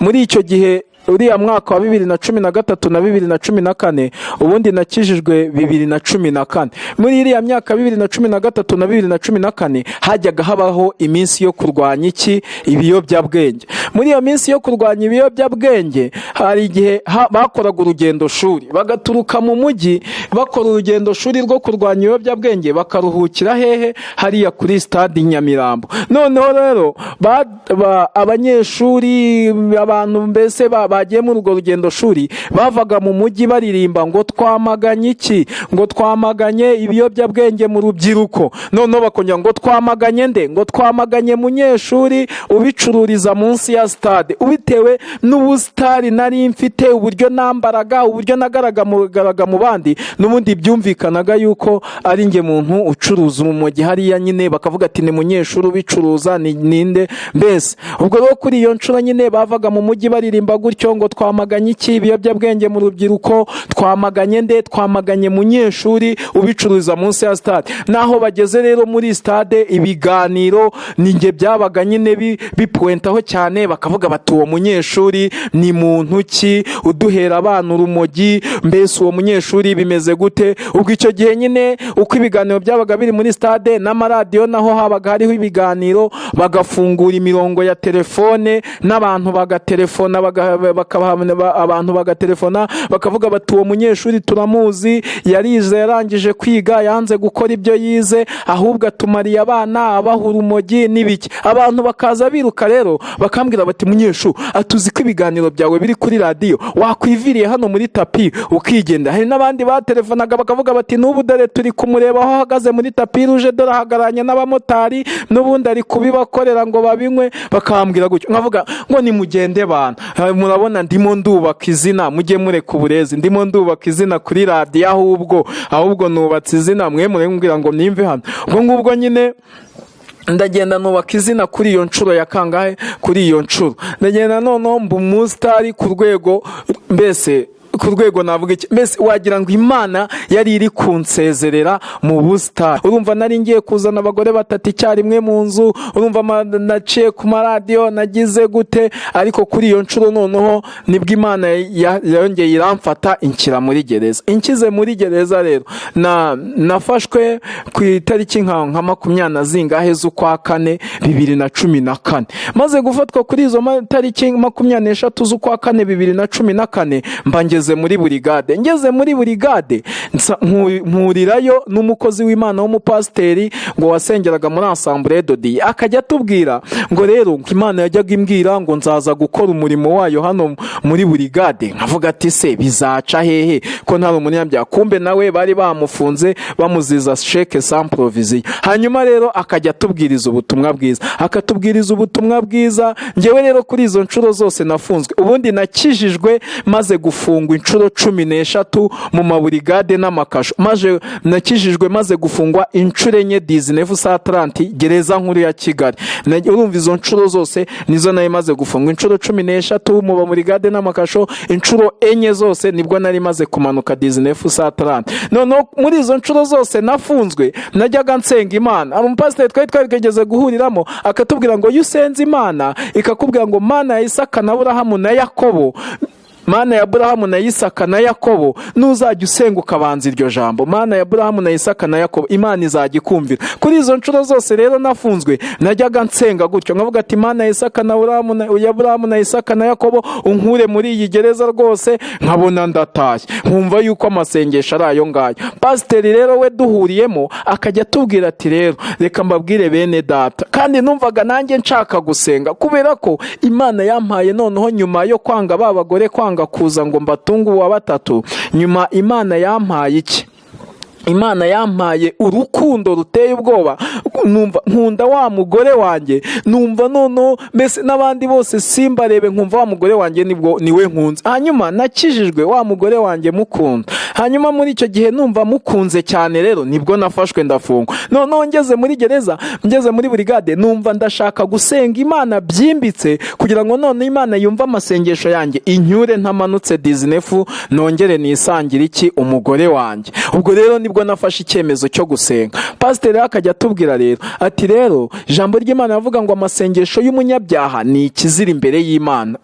muri icyo gihe, uriya mwaka wa 2013 na 2014, ubundi nakijijwe 2014, muri iriya myaka 2013 na 2014 hajyaga habaho iminsi yo kurwanya iki? Ibiyobyabwenge. Muri iyo minsi yo kurwanya ibiyobyabwenge hari igihe bakoraga urugendo shuri, bagaturuka mu mujyi bakora urugendo shuri rwo kurwanya ibiyobyabwenge, bakaruhukira hehe? Hariya kuri stade i Nyamirambo. Noneho rero abanyeshuri, abantu mbese bagiye muri urwo rugendo shuri, bavaga mu mujyi baririmba ngo twamaganye iki? Ngo twamaganye ibiyobyabwenge mu rubyiruko. Noneho bakongera ngo twamaganye nde? Ngo twamaganye munyeshuri ubicururiza munsi ya stade. Ubitewe n'ubusitari nari mfite, uburyo nambaraga, uburyo nagaragaraga mu bandi, n'ubundi byumvikanaga yuko ari njye muntu ucuruza urumogi hariya nyine. Bakavuga ati: "Ni munyeshuri ubicuruza, ni ninde?" Mbese ubwo rero kuri iyo nshuro nyine bavaga mu mujyi baririmba gutyo ngo twamaganye iki? Ibiyobyabwenge mu rubyiruko. Twamaganye nde? Twamaganye munyeshuri ubicururiza munsi ya stade. Naho bageze rero muri stade, ibiganiro ni njye byabaga nyine bipuwentaho cyane. Bakavuga bati: "Uwo munyeshuri ni muntu ki uduhera abana urumogi? Mbese uwo munyeshuri bimeze gute?" Ubwo icyo gihe nyine uko ibiganiro byabaga biri muri stade n'amaradiyo, naho habaga hariho ibiganiro, bagafungura imirongo ya telefone n'abantu bagatelefona, abantu bagatelefona bakavuga bati: "Uwo munyeshuri turamuzi, yarize, yarangije kwiga, yanze gukora ibyo yize, ahubwo atumariye abana abaha urumogi n'ibiki." Abantu bakaza biruka rero bakambwira bati: "Munyeshuri, atuzi ko ibiganiro byawe biri kuri radiyo, wakwiviriye hano muri tapis ukigenda." Hari n'abandi batelefonaga bakavuga bati: "N'ubu dore turi kumureba aho ahagaze muri tapis rouge, dore ahagararanye n'abamotari, n'ubundi ari kubibakorera ngo babinywe." Bakambwira gutyo, nkavuga ngo: "Nimugende bana, murabona ndimo ndubaka izina, mujye mureka uburezi, ndimo ndubaka izina kuri radiyo, ahubwo nubatse izina, mwe murembwira ngo nimve hano." Ubwo ngubwo nyine ndagenda nubaka izina kuri iyo nshuro ya kangahe? Kuri iyo nshuro ndagenda noneho mba umusitari ku rwego, mbese ku rwego navuga iki? Mbese wagira ngo Imana yari iri kunsezerera mu busitani. Urumva nari ngiye kuzana abagore batatu icyarimwe mu nzu. Urumva naciye ku maradiyo, nagize gute? Ariko kuri iyo nshuro noneho nibwo Imana yongeye iramfata inshyira muri gereza. Inshyize muri gereza rero, nafashwe ku itariki nka makumyabiri na zingahe z'ukwa kane 2014. Maze gufatwa kuri izo tariki 23 z'ukwa kane 2014, mba ngeze muri burigade. Ngeze muri burigade mpurirayo n'umukozi w'Imana w'umupasiteri ngo wasengeraga muri Assemblée de Dieu, akajya atubwira ngo rero ngo Imana yajyaga imbwira ngo nzaza gukora umurimo wayo hano muri burigade. Nkavuga ati: "Se bizaca hehe ko ntari umunyabyaha?" Kumbe nawe bari bamufunze bamuziza chèque sans provision. Hanyuma rero akajya atubwiriza ubutumwa bwiza, akatubwiriza ubutumwa bwiza. Ngewe rero kuri izo nshuro zose nafunzwe, ubundi nakijijwe maze gufungwa inshuro 13 mu maburigade n'amakasho. Maze nakijijwe maze gufungwa inshuro enye dix-neuf cent trente, gereza nkuru ya Kigali. Urumva izo nshuro zose nizo nari maze gufungwa, inshuro 13 mu maburigade n'amakasho, inshuro enye zose nibwo nari maze kumanuka dix-neuf cent trente. Noneho muri izo nshuro zose nafunzwe najyaga nsenga Imana. Hari umupasiteri twari twarigeze guhuriramo, akatubwira ngo iyo usenze Imana ikakubwira ngo: "Mana ya Isaka na Aburahamu na Yakobo, Mana ya Aburahamu na Isaka na Yakobo. Nuzajya usenga ukabanza iryo jambo, Mana ya Aburahamu na Isaka na Yakobo, Imana izajya ikumvira. Kuri izo nshuro zose rero nafunzwe, najyaga nsenga gutyo, nkavuga ati: "Mana ya Isaka na Aburahamu na ya Aburahamu na Isaka na Yakobo, unkure muri iyi gereza rwose." Nkabona ndatashye, nkumva yuko amasengesho ari ayo ngayo. Pasiteri rero we duhuriyemo akajya atubwira ati: "Rero reka mbabwire, bene data." Kandi numvaga nanjye nshaka gusenga, kubera ko Imana yampaye noneho, nyuma yo kwanga ba bagore, kwanga kuza ngo mbatunge uwa batatu, nyuma Imana yampaye iki? Imana yampaye urukundo ruteye ubwoba. Numva nkunda wa mugore wanjye, numva noneho mbese n'abandi bose simbarebe, nkumva wa mugore wanjye nibwo niwe nkunze. Hanyuma nakijijwe wa mugore wanjye mukunda. Hanyuma muri icyo gihe numva mukunze cyane, rero nibwo nafashwe ndafungwa. Noneho ngeze muri gereza, ngeze muri burigade, numva ndashaka gusenga Imana byimbitse, kugira ngo none Imana yumve amasengesho yanjye, inyure ntamanutse 19, nongere nisangire iki? Umugore wanjye. Ubwo rero nibwo nafashe icyemezo cyo gusenga. Pasiteri akajya atubwira rero ati: "Rero ijambo ry'Imana rivuga ngo amasengesho y'umunyabyaha ni ikizira imbere y'Imana."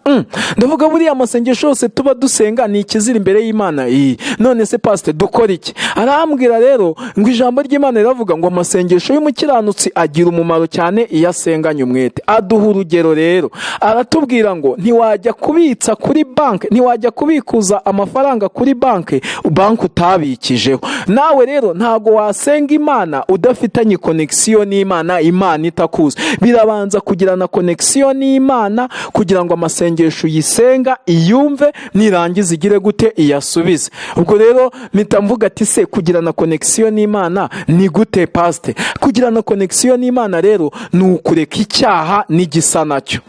Ndavuga, buriya amasengesho yose tuba dusenga ni ikizira imbere y'Imana? Iyi none se pasiteri, dukora iki? Arambwira rero ngo ijambo ry'Imana riravuga ngo amasengesho y'umukiranutsi agira umumaro cyane iyo asenganye umwete. Aduha urugero rero, aratubwira ngo ntiwajya kubitsa kuri banki, ntiwajya kubikuza amafaranga kuri banki, banki utabikijeho. Nawe rero ntabwo wasenga Imana udafitanye connexion n'Imana, Imana itakuzi. Birabanza kugirana connexion n'Imana kugira ngo amasengesho uyisenga iyumve, nirangiza igire gute? Iyasubize. Ubwo rero mpita mvuga ati: "Se kugirana connexion n'Imana ni gute, pasite?" Kugirana connexion n'Imana rero ni ukureka icyaha n'igisa nacyo,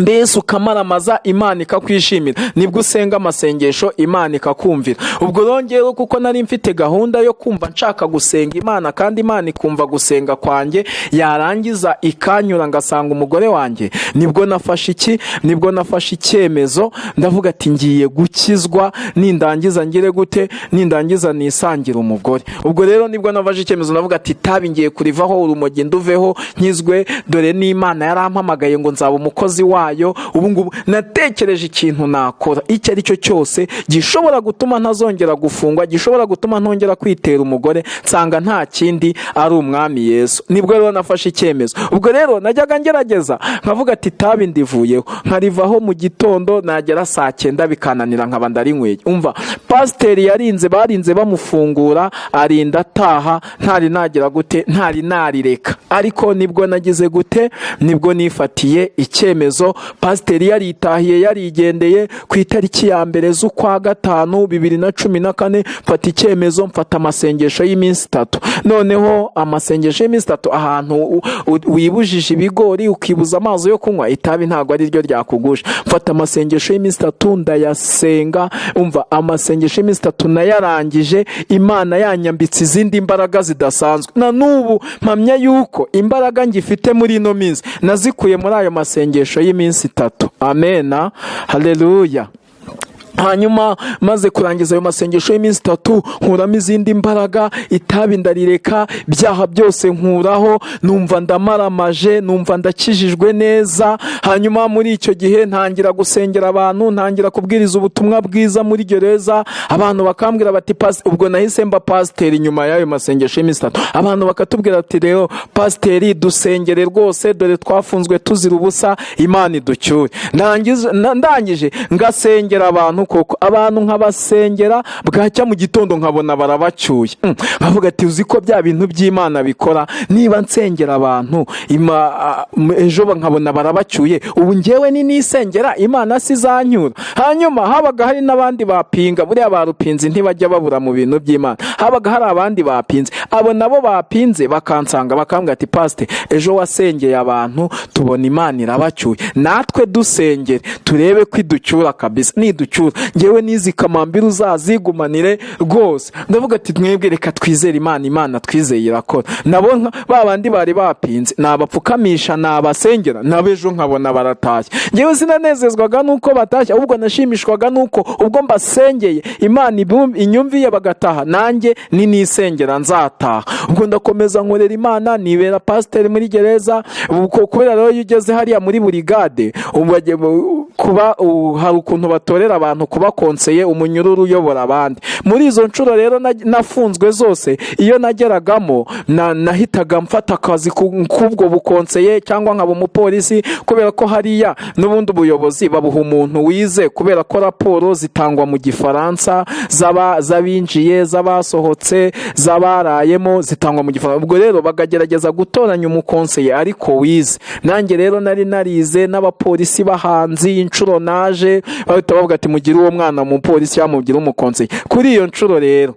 mbese ukamaramaza, Imana ikakwishimira, nibwo usenga amasengesho Imana ikakumvira. Ubwo rero kuko nari mfite gahunda yo kumva nshaka gusenga Imana, kandi Imana ikumva gusenga kwanjye, yarangiza ikanyura ngasanga umugore wanjye, nibwo nafashe iki? Nibwo nafashe icyemezo, ndavuga ati: "Ngiye gukizwa, nindangiza ngire gute? Nindangiza nisangire umugore." Ubwo rero nibwo nafashe icyemezo, ndavuga ati: "Itabi ngiye kurivaho, urumogi nduveho, nkizwe. Dore n'Imana yarampamagaye ngo nzaba umukozi wayo." Ubu ngubu natekereje ikintu nakora icyo ari cyo cyose gishobora gutuma ntazongera gufungwa, gishobora gutuma ntongera kwitera umugore, nsanga nta kindi ari Umwami Yesu. Nibwo rero nafashe icyemezo. Ubwo rero najyaga ngerageza nkavuga ati: "Itabi ndivuyeho," nkarivaho mu gitondo, nagera saa 9 bikananira, nkaba ndarinyweye. Umva, pasiteri yarinze, barinze bamufungura, arinda ataha ntari nagira gute? Ntari narireka. Ariko nibwo nagize gute? Nibwo nifatiye icyemezo, pasiteri yaritahiye, yarigendeye, ku itariki ya 1 z'ukwa 5 2014, mfata icyemezo, mfata amasengesho y'iminsi 3. Noneho amasengesho y'iminsi 3, ahantu wibujije ibigori, ukibuza amazi yo kunywa, itabi ntabwo ari ryo ryakugusha. Mfata amasengesho y'iminsi 3, ndayasenga. Umva, amasengesho y'iminsi 3 nayarangije Imana yanyambitse izindi mbaraga zidasanzwe. Na n'ubu mpamya yuko imbaraga ngifite muri ino minsi nazikuye muri ayo masengesho y'iminsi 3. Amena, haleluya. Hanyuma maze kurangiza ayo masengesho y'iminsi 3, nkuramo izindi mbaraga, itabi ndarireka, ibyaha byose nkuraho, numva ndamaramaje, numva ndakijijwe neza. Hanyuma muri icyo gihe ntangira gusengera abantu, ntangira kubwiriza ubutumwa bwiza muri gereza. Abantu bakambwira bati ubwo nahise mba pasiteri nyuma y'ayo masengesho y'iminsi 3. Abantu bakatubwira bati: "Rero pasiteri, dusengere rwose, dore twafunzwe tuzira ubusa, Imana iducyure." Ndangije ngasengera abantu koko, abantu nkabasengera, bwacya mu gitondo nkabona barabacyuye. Nkavuga ati: "Uzi ko bya bintu by'Imana bikora? Niba nsengera abantu ejo nkabona barabacyuye, ubu ngewe ni nisengera Imana si izanyura?" Hanyuma habaga hari n'abandi bapinga. Buriya barupinzi ntibajya babura mu bintu by'Imana. Habaga hari abandi bapinze, abo nabo bapinze bakansanga, bakambwira ati: "Pasite, ejo wasengeye abantu tubona Imana irabacyuye, natwe dusengere turebe ko iducyura kabisa. Niducyura, ngewe n'izi kamambiri uzazigumanire rwose." Ndavuga ati: "Mwebwe reka twizere Imana, Imana twizeye irakora." Nabo ba bandi bari bapinze nabapfukamisha, nabasengera, nabo ejo nkabona baratashye. Ngewe sinanezezwaga nuko batashye, ahubwo nashimishwaga nuko ubwo mbasengeye Imana inyumviye bagataha, nanjye ninisengera nzataha. Ubwo ndakomeza nkorera Imana, nibera pasiteri muri gereza. Ubwo kubera rero iyo ugeze hariya muri burigade Kuba hari ukuntu batorera abantu kuba konseye, umunyururu uyobora abandi. Muri izo nshuro rero nafunzwe zose, iyo nageragamo nahitaga mfata akazi k'ubwo bukonseye cyangwa nkaba umupolisi, kubera ko hariya n'ubundi ubuyobozi babuha umuntu wize, kubera ko raporo zitangwa mu Gifaransa, z'abinjiye, z'abasohotse, z'abarayemo, zitangwa mu Gifaransa. Ubwo rero bakagerageza gutoranya umukonseye ariko wize. Nanjye rero nari narize, n'abapolisi bahanzi inshuro naje bahita bavuga ati: "Mugire uwo mwana umupolisi cyangwa mugire umukonseye." Kuri iyo nshuro rero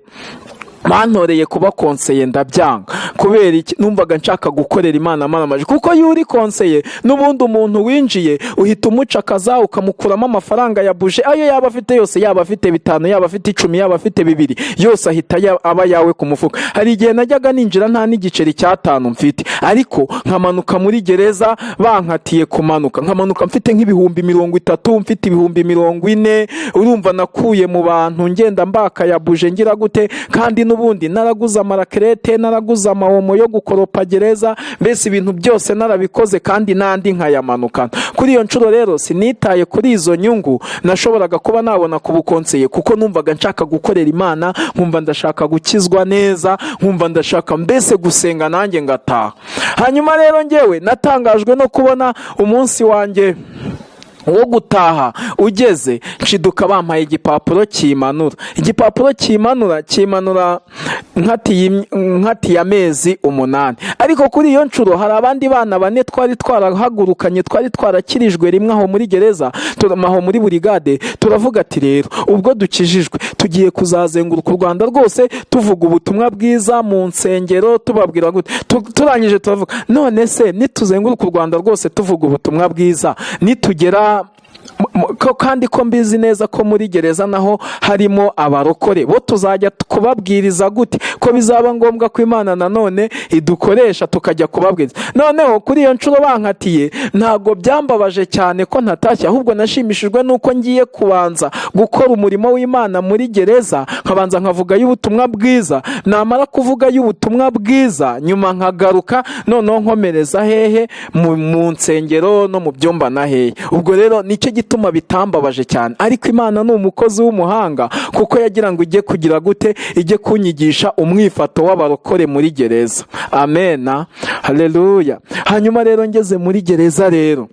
bantoreye kuba konseye, ndabyanga. Kubera iki? Numvaga nshaka gukorera Imana amaramaje, kuko iyo uri konseye n'ubundi umuntu winjiye uhita umucakaza, ukamukuramo amafaranga ya buje, ayo yaba afite yose, yaba afite 5, yaba afite 10, yaba afite 2, yose ahita aba yawe ku mufuka. Hari igihe najyaga ninjira nta n'igiceri cy'atanu mfite, ariko nkamanuka muri gereza bankatiye kumanuka, nkamanuka mfite nk'30,000, mfite 40,000. Urumva nakuye mu bantu, ngenda mbaka ya buje, ngira gute, kandi n'ubundi naraguze amarakerete, naraguze amawomo yo gukoropa gereza, mbese ibintu byose narabikoze, kandi n'andi nkayamanukana. Kuri iyo nshuro rero sinitaye kuri izo nyungu nashoboraga kuba nabona ku bukonseye, kuko numvaga nshaka gukorera Imana, nkumva ndashaka gukizwa neza, nkumva ndashaka mbese gusenga nanjye ngataha. Hanyuma rero ngewe natangajwe no kubona umunsi wanjye wo gutaha ugeze, nshiduka bampaye igipapuro kimanura. Igipapuro kimanura nkatiye amezi 8. Ariko kuri iyo nshuro hari abandi bana bane twari twarahagurukanye, twari twarakirijwe rimwe aho muri gereza, aho muri burigade. Turavuga ati: "Rero ubwo dukijijwe, tugiye kuzazenguruka u Rwanda rwose tuvuga ubutumwa bwiza mu nsengero, tubabwira gute." Turangije turavuga: "None se nituzenguruka u Rwanda rwose tuvuga ubutumwa bwiza, nitugera ko kandi ko mbizi neza ko muri gereza naho harimo abarokore, bo tuzajya kubabwiriza gute, ko bizaba ngombwa ko Imana nanone idukoresha tukajya kubabwiriza?" Noneho kuri iyo nshuro bankatiye, ntabwo byambabaje cyane ko ntatashye, ahubwo nashimishijwe n'uko ngiye kubanza gukora umurimo w'Imana muri gereza, nkabanza nkavugayo ubutumwa bwiza. Namara kuvugayo ubutumwa bwiza, nyuma nkagaruka noneho nkomereza hehe? Mu nsengero no mu byumba na hehe. Ubwo rero nicyo gituma bitambabaje cyane. Ariko Imana ni umukozi w'umuhanga, kuko yagira ngo ijye kugira gute? Ijye kunyigisha umwifato w'abarokore muri gereza. Amena, haleluya. Hanyuma rero ngeze muri gereza rero,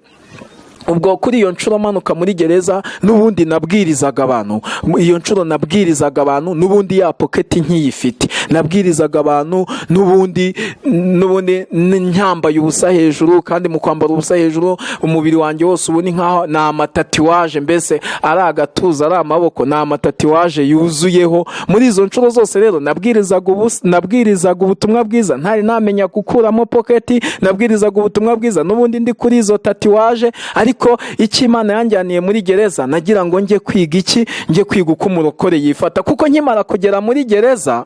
ubwo kuri iyo nshuro manuka muri gereza, n'ubundi nabwirizaga abantu. Iyo nshuro nabwirizaga abantu n'ubundi ya poketi nkiyifite, nabwirizaga abantu n'ubundi nyambaye ubusa hejuru. Kandi mu kwambara ubusa hejuru, umubiri wanjye wose ubu ni nkaho ni amatatouage, mbese ari agatuza, ari amaboko, ni amatatouage yuzuyeho. Muri izo nshuro zose rero nabwirizaga ubusa, nabwirizaga ubutumwa bwiza ntari namenya gukuramo poketi, nabwirizaga ubutumwa bwiza n'ubundi ndi kuri izo tatouage. Ariko icyo Imana yanjyaniye muri gereza, nagira ngo njye kwiga iki? Njye kwiga uko umurokore yifata. Kuko nkimara kugera muri gereza,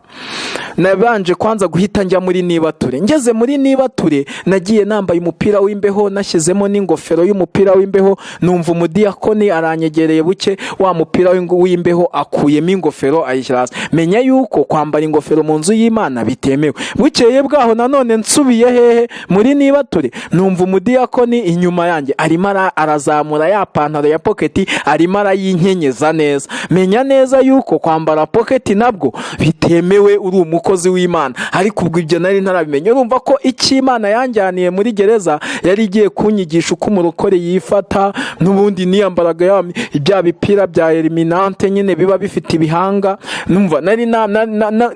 nabanje kwanza guhita njya muri nibature. Ngeze muri nibature, nagiye nambaye umupira w'imbeho, nashyizemo n'ingofero y'umupira w'imbeho. Numva umudiyakoni aranyegereye buke, wa mupira w'imbeho akuyemo ingofero ayishyira hasi. Menya yuko kwambara ingofero mu nzu y'Imana bitemewe. Bukeye bwaho nanone nsubiye hehe? Muri nibature. Numva umudiyakoni inyuma yanjye arimo arazamura ya pantaro ya poketi, arimo arayinkenyeza neza. Menya neza yuko kwambara poketi nabwo bitemewe uri umukozi w'Imana, ariko ubwo ibyo nari ntarabimenya. Urumva ko icyo Imana yanjyaniye muri gereza, yari igiye kunyigisha uko umurokore yifata. N'ubundi niyambaraga bya bipira bya eliminante nyine biba bifite ibihanga. Numva nari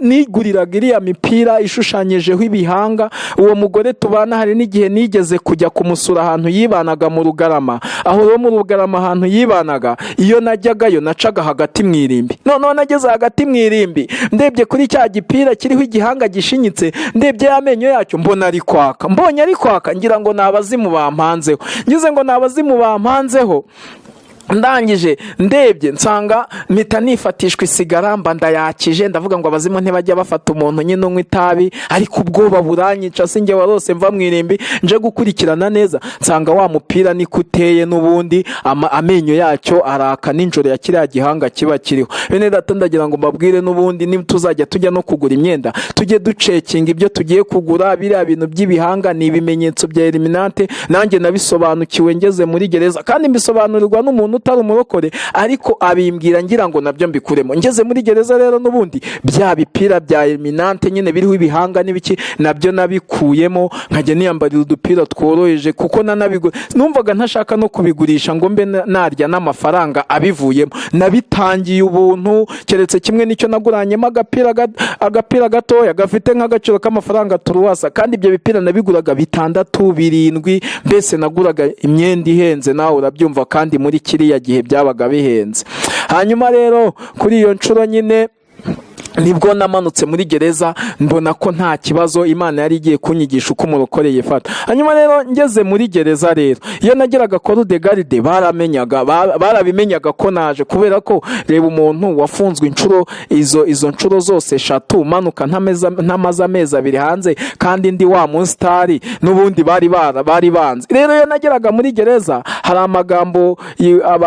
niguriraga iriya mipira ishushanyijeho ibihanga. Uwo mugore tubana, hari n'igihe nigeze kujya kumusura ahantu yibanaga mu Rugarama. Aho rero mu Rugarama ahantu yibanaga, iyo najyagayo nacaga hagati mu irimbi. Noneho nageze hagati mu irimbi, ndebye kuri cya gipira kiriho igihanga gishinyitse, ndebye y'amenyo yacyo, mbona ari kwaka. Mbonye ari kwaka, ngira ngo ni abazimu bampanzeho. Ngize ngo ni abazimu bampanzeho. Ndangije ndebye nsanga mpita nifatishwa isigara, mba ndayakije. Ndavuga ngo abazimu ntibajya bafata umuntu nyine unywa itabi, ariko ubwoba buranyica. Sinjye warose mva mu irimbi nje gukurikirana neza, nsanga wa mupira niko uteye n'ubundi, amenyo yacyo araka nijoro ya kiriya gihanga kiba kiriho. Bene data, ndagira ngo mbabwire n'ubundi, tuzajya tujya no kugura imyenda, tujye ducheckinga ibyo tugiye kugura. Biriya bintu by'ibihanga ni ibimenyetso bya Illuminati. Nanjye nabisobanukiwe ngeze muri gereza, kandi mbisobanurirwa n'umuntu utari umurokore, ariko abimbwira ngira ngo nabyo mbikuremo. Ngeze muri gereza rero, n'ubundi bya bipira bya Illuminati nyine biriho ibihanga n'ibiki, nabyo nabikuyemo, nkajya niyambarira udupira tworoheje, kuko nanabigura numvaga ntashaka no kubigurisha ngo mbe narya n'amafaranga abivuyemo. Nabitangiye ubuntu, keretse kimwe nicyo naguranyemo agapira gatoya gafite nk'agaciro k'amafaranga turuwasa, kandi ibyo bipira nabiguraga bitandatu, birindwi. Mbese naguraga imyenda ihenze, nawe urabyumva, kandi muri kiriya gihe byabaga bihenze. Hanyuma rero kuri iyo nshuro nyine nibwo namanutse muri gereza, mbona ko nta kibazo, Imana yari igiye kunyigisha uko umurokore yifata. Hanyuma rero ngeze muri gereza rero, iyo nageraga corps de garde baramenyaga, barabimenyaga ko naje, kubera ko reba umuntu wafunzwe inshuro izo nshuro zose eshatu, manuka ntamaze amezi 2 hanze, kandi ndi wa musitari n'ubundi bari banze. Rero iyo nageraga muri gereza, hari amagambo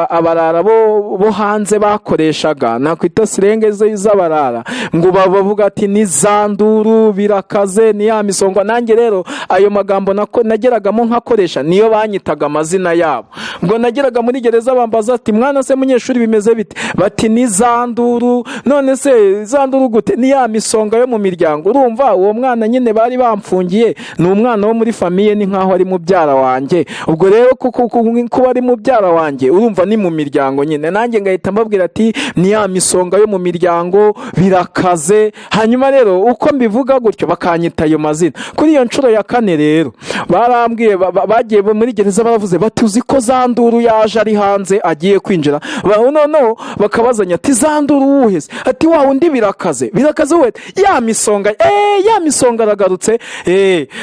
abarara bo hanze bakoreshaga, nakwita slang z'abarara, ngo bavuga ati: "Ni za nduru, birakaze, ni ya misongo." Nanjye rero ayo magambo nageragamo nkakoresha, niyo banyitaga amazina yabo. Ngo nageraga muri gereza bambaza ati: "Mwana se munyeshuri, bimeze bite?" Bati: "Ni za nduru." "None se za nduru gute?" "Ni ya misonga yo mu miryango." Urumva uwo mwana nyine bari bamfungiye ni umwana wo muri famille, ni nkaho ari mubyara wanjye. Ubwo rero kuko kuba ari mubyara wanjye, urumva ni mu miryango nyine, nanjye ngahita mbabwira ati: "Ni ya misonga yo mu miryango, birakaze." Hanyuma rero uko mbivuga gutyo bakanyita ayo mazina. Kuri iyo nshuro ya kane rero barambwiye, bagiye muri gereza baravuze bati: "Uzi ko za nduru yaje, ari hanze agiye kwinjira?" Noneho bakabazanya ati: "Za nduru wuheze?" Ati: "Wa wundi, birakaze, birakaze we, ya misonga, ya misonga aragarutse."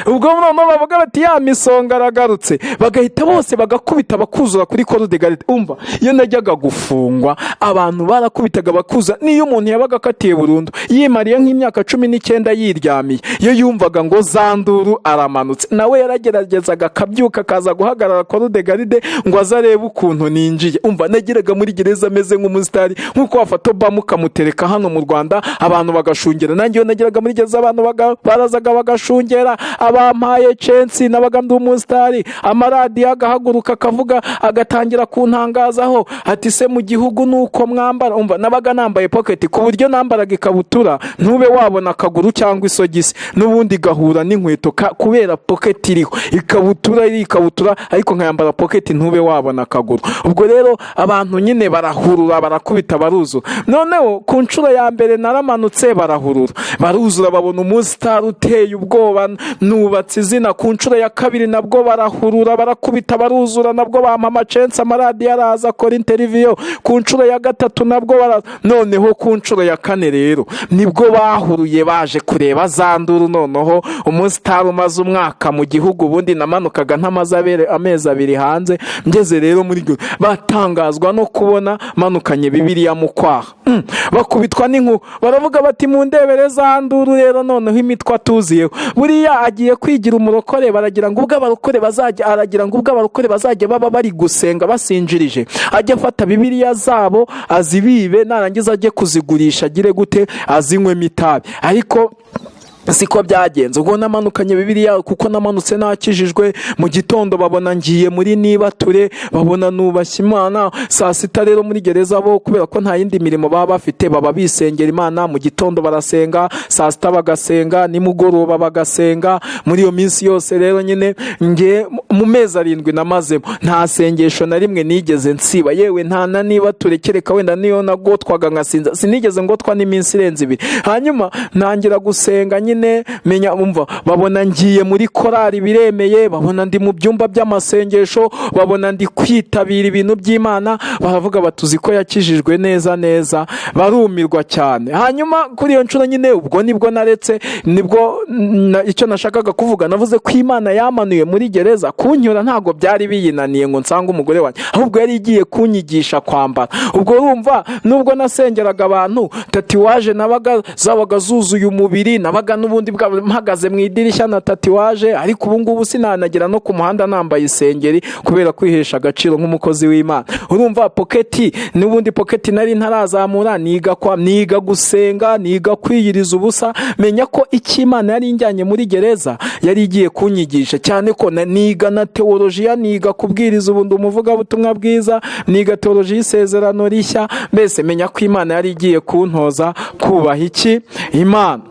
Ubwo noneho bavuga bati: "Ya misonga aragarutse," bagahita bose bagakubita bakuzura kuri corps de garde. Umva, iyo najyaga gufungwa abantu barakubitaga bakuza. Niyo umuntu yabaga akatiye burundu, yimariye nk'imyaka 19 yiryamiye, iyo yumvaga ngo za nduru aramanutse, nawe yarageragezaga akabyuka akaza guhagarara corps de garde ngo aze arebe ukuntu ninjiye. Umva, nageraga muri gereza ameze nk'umusitari, nk'uko wafata Obama ukamutereka hano mu Rwanda abantu bagashungera. Nanjye iyo nageraga muri gereza abantu barazaga bagashungera, abampaye chance nabaga ndi umusitari. Amaradiyo agahaguruka akavuga, agatangira kuntangazaho ati: "Se mu gihugu nuko mwambara?" Umva, nabaga nambaye pocket ku buryo nambaraga ikabutura ntube wabona akaguru cyangwa isogisi, n'ubundi igahura n'inkweto kubera pocket iriho. Ikabutura iri ikabutura, ariko nkayambara pocket ntube wabona akaguru. Ubwo rero abantu nyine barahurura, barakubita baruzura. Noneho ku nshuro ya mbere naramanutse, barahurura baruzura, babona umusitari uteye ubwoba, nubatse izina. Ku nshuro ya kabiri nabwo barahurura, barakubita baruzura, nabwo bampa amachance, amaradiyo araza akora interview. Ku nshuro ya gatatu nabwo baraza. Noneho ku nshuro ya kane rero nibwo bahuruye baje kureba za nduru, noneho umusitari umaze umwaka mu gihugu. Ubundi namanukaga ntamaze amezi 2 hanze. Ngeze rero muri batangazwa no kubona manukanye Bibiliya mu kwaha. Bakubitwa n'inkuba, baravuga bati: "Mu ndebere za nduru rero, noneho imitwe atuziyeho, buriya agiye kwigira umurokore." Baragira ngo ubwo abarokore bazajya, aragira ngo ubwo abarokore bazajya baba bari gusenga basinjirije, ajye afata Bibiliya zabo azibibe, narangiza ajye kuzigurisha, agire gute, azinywemo itabi. Ariko siko byagenze. Ubwo namanukanye Bibiliya, kuko namanutse nakijijwe, mu gitondo babona ngiye muri nibature, babona nubashye Imana. Saa sita rero muri gereza bo, kubera ko nta yindi mirimo baba bafite, baba bisengera Imana. Mu gitondo barasenga, saa sita bagasenga, nimugoroba bagasenga. Muri iyo minsi yose rero nyine, nge mu mezi 7 namazemo nta sengesho na rimwe nigeze nsiba, yewe nta na nibature, kereka wenda niyo nagotwaga nkasinza. Sinigeze ngotwa n'iminsi irenze 2. Hanyuma ntangira gusenga nyine. nyine menya, umva, babona ngiye muri korari biremeye, babona ndi mu byumba by'amasengesho, babona ndi kwitabira ibintu by'Imana, baravuga batuzi ko yakijijwe neza neza, barumirwa cyane. Hanyuma kuri iyo nshuro nyine ubwo nibwo naretse, nibwo icyo nashakaga kuvuga, navuze ko Imana yamanuye muri gereza kunyura, ntabwo byari biyinaniye ngo nsange umugore wanjye, ahubwo yari igiye kunyigisha kwambara. Ubwo urumva, nubwo nasengeraga abantu, tatouage nabaga zabaga zuzuye umubiri, nabaga n'ubundi mpagaze mu idirishya na tatouage, ariko ubu ngubu sinanagera no ku muhanda nambaye isengeri kubera kwihesha agaciro nk'umukozi w'Imana. Urumva pocket, n'ubundi pocket nari ntarazamura, niga gusenga, niga kwiyiriza ubusa, menya ko icyo Imana yari injyanye muri gereza yari igiye kunyigisha, cyane ko niga na teolojiya, niga kubwiriza, ubundi umuvugabutumwa bwiza, niga teolojiya y'isezerano rishya, mbese menya ko Imana yari igiye kuntoza kubaha iki? Imana.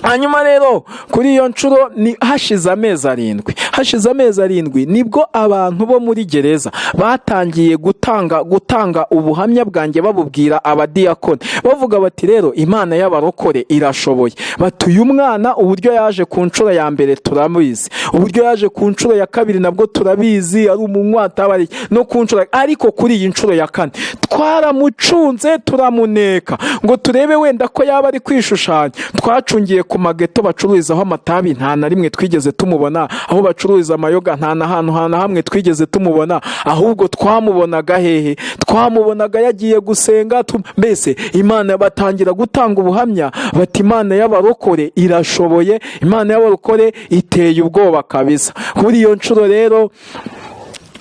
Hanyuma rero kuri iyo nshuro ni hashize amezi 7, hashize amezi 7 nibwo abantu bo muri gereza batangiye gutanga ubuhamya bwanjye, babubwira abadiyakoni, bavuga bati: "Rero Imana y'abarokore irashoboye." Bati: "Uyu mwana uburyo yaje ku nshuro ya mbere turabizi, uburyo yaje ku nshuro ya kabiri nabwo turabizi, ari umunywatabari no ku nshuro, ariko kuri iyi nshuro ya kane twaramucunze, turamuneka ngo turebe wenda ko yaba ari kwishushanya. Twacungiye ku mageto bacururizaho amatabi, nta na rimwe twigeze tumubona. Aho bacururiza amayoga, nta na hantu na hamwe twigeze tumubona. Ahubwo twamubonaga hehe? Twamubonaga yagiye gusenga." Mbese Imana, batangira gutanga ubuhamya bati: "Imana y'abarokore irashoboye, Imana y'abarokore iteye ubwoba kabisa." Kuri iyo nshuro rero,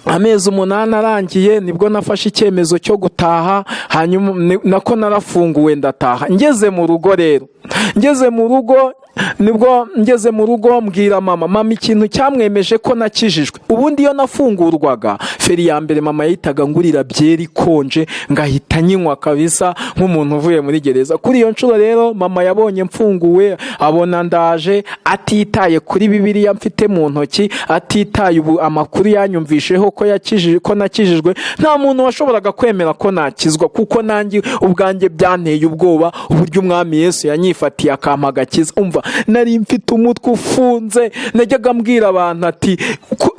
amezi 8 arangiye, nibwo nafashe icyemezo cyo gutaha. Hanyuma nako narafunguwe, ndataha. Ngeze mu rugo rero, ngeze mu rugo, nibwo ngeze mu rugo mbwira mama. Mama ikintu cyamwemeje ko nakijijwe, ubundi iyo nafungurwaga, feri ya mbere mama yahitaga ngurira byeri ikonje, ngahita nyinywa kabisa nk'umuntu uvuye muri gereza. Kuri iyo nshuro rero, mama yabonye mfunguwe, abona ndaje, atitaye kuri Bibiliya mfite mu ntoki, atitaye ubu amakuru yanyumvisheho ko yakijije, ko nakijijwe. Nta muntu washoboraga kwemera ko nakizwa, kuko nanjye ubwanjye byanteye ubwoba uburyo Umwami Yesu yanyifatiye akampa agakiza. Umva, nari mfite umutwe ufunze. Najyaga mbwira abantu ati: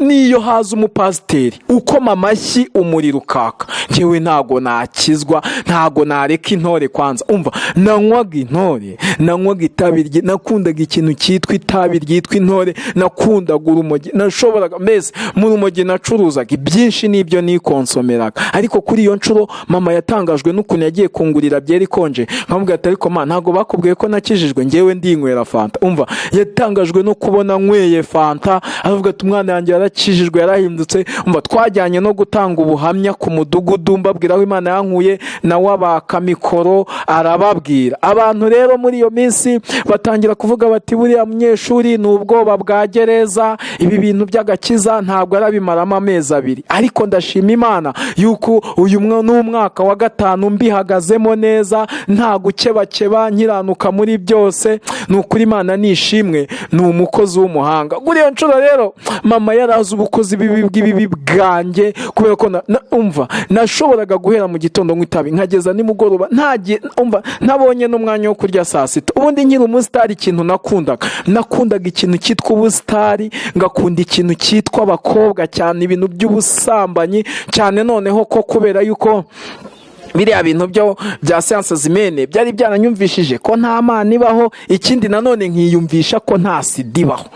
"Niyo haza umupasiteri ukoma amashyi umuriro ukaka, njyewe ntago nakizwa, ntago nareka intore kwanza." Umva, nanywaga intore, nanywaga itabi, nakundaga ikintu cyitwa itabi ryitwa intore, nakundaga urumogi, nashoboraga mbese mu rumogi nacuruzaga ibyinshi n'ibyo nikonsomeraga. Ariko kuri iyo nshuro mama yatangajwe n'ukuntu yagiye kungurira byeri ikonje, nkamubwira ati: "Ariko ma, ntabwo bakubwiye ko nakijijwe? Ngewe ndinywera fanta." Umva, yatangajwe no kubona nyweye fanta, aravuga ati: "Umwana yanjye yarakijijwe, yarahindutse." Umva, twajyanye no gutanga ubuhamya ku mudugudu, mbabwira aho Imana yankuye, nawe abaka mikoro arababwira. Abantu rero muri iyo minsi batangira kuvuga bati: "Buriya munyeshuri ni ubwoba bwa gereza, ibi bintu by'agakiza ntabwo arabimaramo amezi 2." Ariko ndashima Imana yuko uyu ni umwaka wa gatanu mbihagazemo neza, nta gukebakeba, nkiranuka muri byose. Ni ukuri Imana nishimwe, ni umukozi w'umuhanga. Kuri iyo nshuro rero mama yari azi ubukozi bibi bw'ibibi bwanjye, kubera ko umva, nashoboraga guhera mu gitondo nywa itabi nkageza nimugoroba, ntagiye, umva, ntabonye n'umwanya wo kurya saa sita. Ubundi nkiri umusitari, ikintu nakundaga, nakundaga ikintu cyitwa ubusitari, ngakunda ikintu cyitwa abakobwa cyane, ibintu by'ubusambanyi cyane. Noneho ko kubera yuko biriya bintu byo bya sciences humaines byari byaranyumvishije ko nta Mana ibaho, ikindi nanone nkiyumvisha ko nta sida ibaho,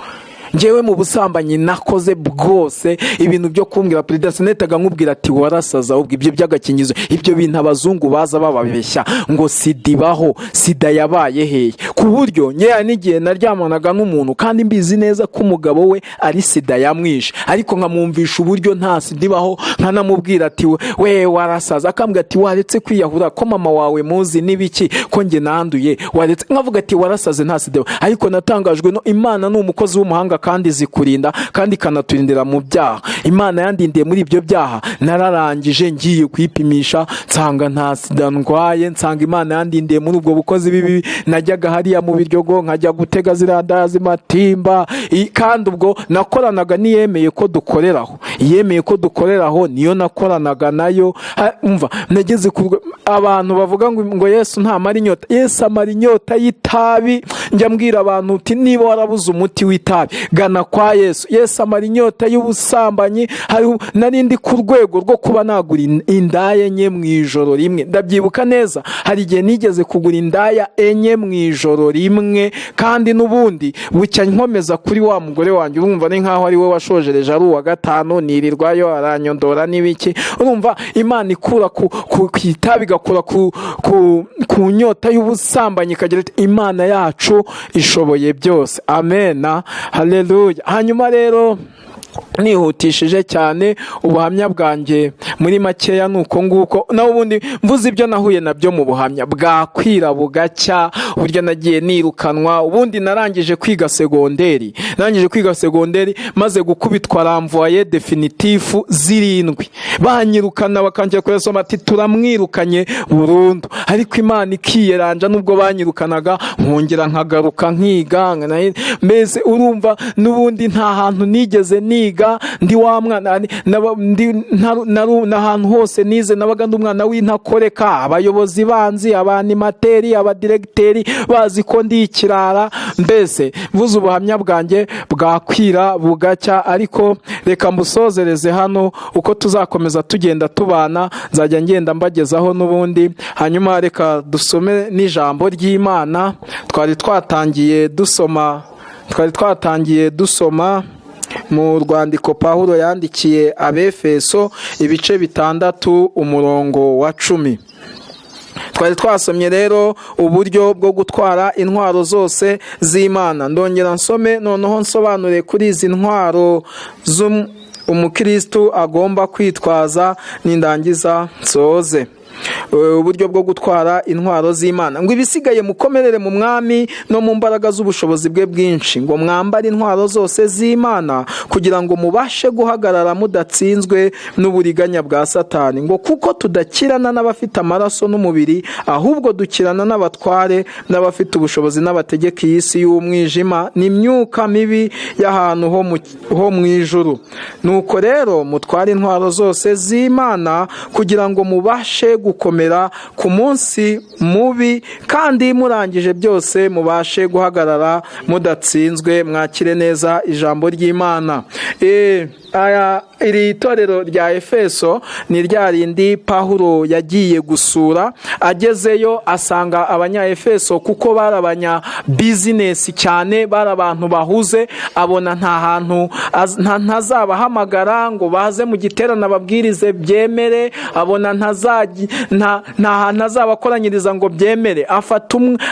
njyewe mu busambanyi nakoze bwose, ibintu byo kumbwira prudence, netaga nkubwira ati: "Warasaza." Ahubwo ibyo by'agakingizo, ibyo bintu abazungu baza bababeshya ngo sida ibaho, sida yabaye hehe? Ku buryo nkeya n'igihe naryamanaga n'umuntu kandi mbizi neza ko umugabo we ari sida yamwishe, ariko nkamwumvisha uburyo nta sida ibaho, nkanamubwira ati: "We warasaza." Akambwira ati: "Waretse kwiyahura, ko mama wawe muzi n'ibiki, ko njye nanduye, waretse." Nkavuga ati: "Warasaze, nta sida ibaho." Ariko natangajwe no Imana ni umukozi w'umuhanga. kandi zikurinda kandi ikanaturindira mu byaha. Imana yandindiye muri ibyo byaha. Nararangije ngiye kwipimisha, nsanga nta sida ndwaye, nsanga Imana yandindiye muri ubwo bukozi bibi. Najyaga hariya mu Biryogo, nkajya gutega ziriya ndaya z'Imatimba. Kandi ubwo nakoranaga n'iyemeye ko dukoreraho, iyemeye ko dukoreraho niyo nakoranaga nayo. Umva, nageze ku abantu bavuga ngo Yesu ntamara inyota. Yesu amara inyota y'itabi. Njya mbwira abantu uti: "Niba warabuze umuti w'itabi, gana kwa Yesu." Yesu amara inyota y'ubusambanyi. Nari ndi ku rwego rwo kuba nagura indaya enye mu ijoro rimwe. Ndabyibuka neza, hari igihe nigeze kugura indaya enye mu ijoro rimwe, kandi n'ubundi bucya nkomeza kuri wa mugore wanjye. Urumva ni nkaho ari we washojereje, ari uwa gatanu, nirirwayo aranyondora n'ibiki. Urumva, Imana ikura ku itabi, igakura ku nyota y'ubusambanyi, ikagira iti: "Imana yacu ishoboye byose." Amena, haleluya. Hanyuma rero nihutishije cyane ubuhamya bwanjye muri makeya ni uko nguko. Naho ubundi mvuze ibyo nahuye nabyo mu buhamya bwakwira bugacya, uburyo nagiye nirukanwa. Ubundi narangije kwiga segonderi, narangije kwiga segonderi maze gukubitwa renvoi définitif zirindwi, banyirukana bakangira kuyasoma ati: "Turamwirukanye burundu." Ariko Imana ikiyeranja, nubwo banyirukanaga nkongera nkagaruka nkiga. Mbese urumva n'ubundi nta hantu nigeze niga, ndi wa mwana n'ahantu hose nize nabaga ndi umwana w'intakoreka. Abayobozi banzi, aba animateurs, abadiregiteri bazi ko ndi ikirara. Mbese mvuze ubuhamya bwanjye bwakwira bugacya, ariko reka mbusozereze hano. Uko tuzakomeza tugenda tubana, nzajya ngenda mbagezaho n'ubundi. Hanyuma reka dusome n'ijambo ry'Imana twari twatangiye dusoma mu rwandiko Pawulo yandikiye Abefeso, ibice 6, umurongo wa 10. Twari twasomye rero uburyo bwo gutwara intwaro zose z'Imana. Ndongera nsome, noneho nsobanure kuri izi ntwaro umukristu agomba kwitwaza, nindangiza nsoze. Uburyo bwo gutwara intwaro z'Imana, ngo: "Ibisigaye mukomerere mu Mwami no mu mbaraga z'ubushobozi bwe bwinshi, ngo mwambare intwaro zose z'Imana kugira ngo mubashe guhagarara mudatsinzwe n'uburiganya bwa Satani, ngo kuko tudakirana n'abafite amaraso n'umubiri, ahubwo dukirana n'abatware n'abafite ubushobozi n'abategeka iyi si y'umwijima n'imyuka mibi y'ahantu ho mu ijuru. Nuko rero mutware intwaro zose z'Imana kugira ngo mubashe gukomera ku munsi mubi, kandi murangije byose mubashe guhagarara mudatsinzwe." Mwakire neza ijambo ry'Imana. Iri torero rya Efeso ni rya rindi Pawulo yagiye gusura. Agezeyo asanga Abanyaefeso, kuko bari abanya business cyane, bari abantu bahuze, abona nta hantu ntazabahamagara ngo baze mu giterane ababwirize byemere, abona nta hantu azabakoranyiriza ngo byemere.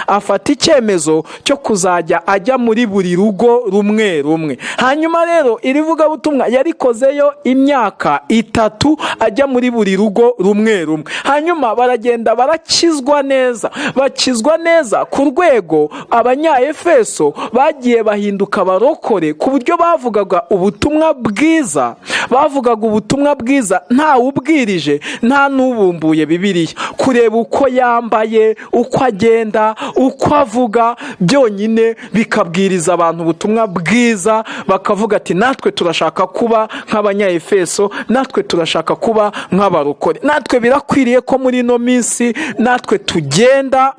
Afata icyemezo cyo kuzajya ajya muri buri rugo rumwe rumwe. Hanyuma rero iri vugabutumwa yarikozeyo imyaka 3, ajya muri buri rugo rumwe rumwe. Hanyuma baragenda barakizwa neza, bakizwa neza ku rwego Abanyaefeso bagiye bahinduka abarokore, ku buryo bavugaga ubutumwa bwiza, bavugaga ubutumwa bwiza ntawubwirije, nta n'ubumbuye Bibiliya. Kureba uko yambaye, uko agenda, uko avuga byonyine bikabwiriza abantu ubutumwa bwiza, bakavuga ati: "Natwe turashaka kuba nk'Abanyaefeso, natwe turashaka kuba nk'abarokore, natwe birakwiriye ko muri ino minsi natwe tugenda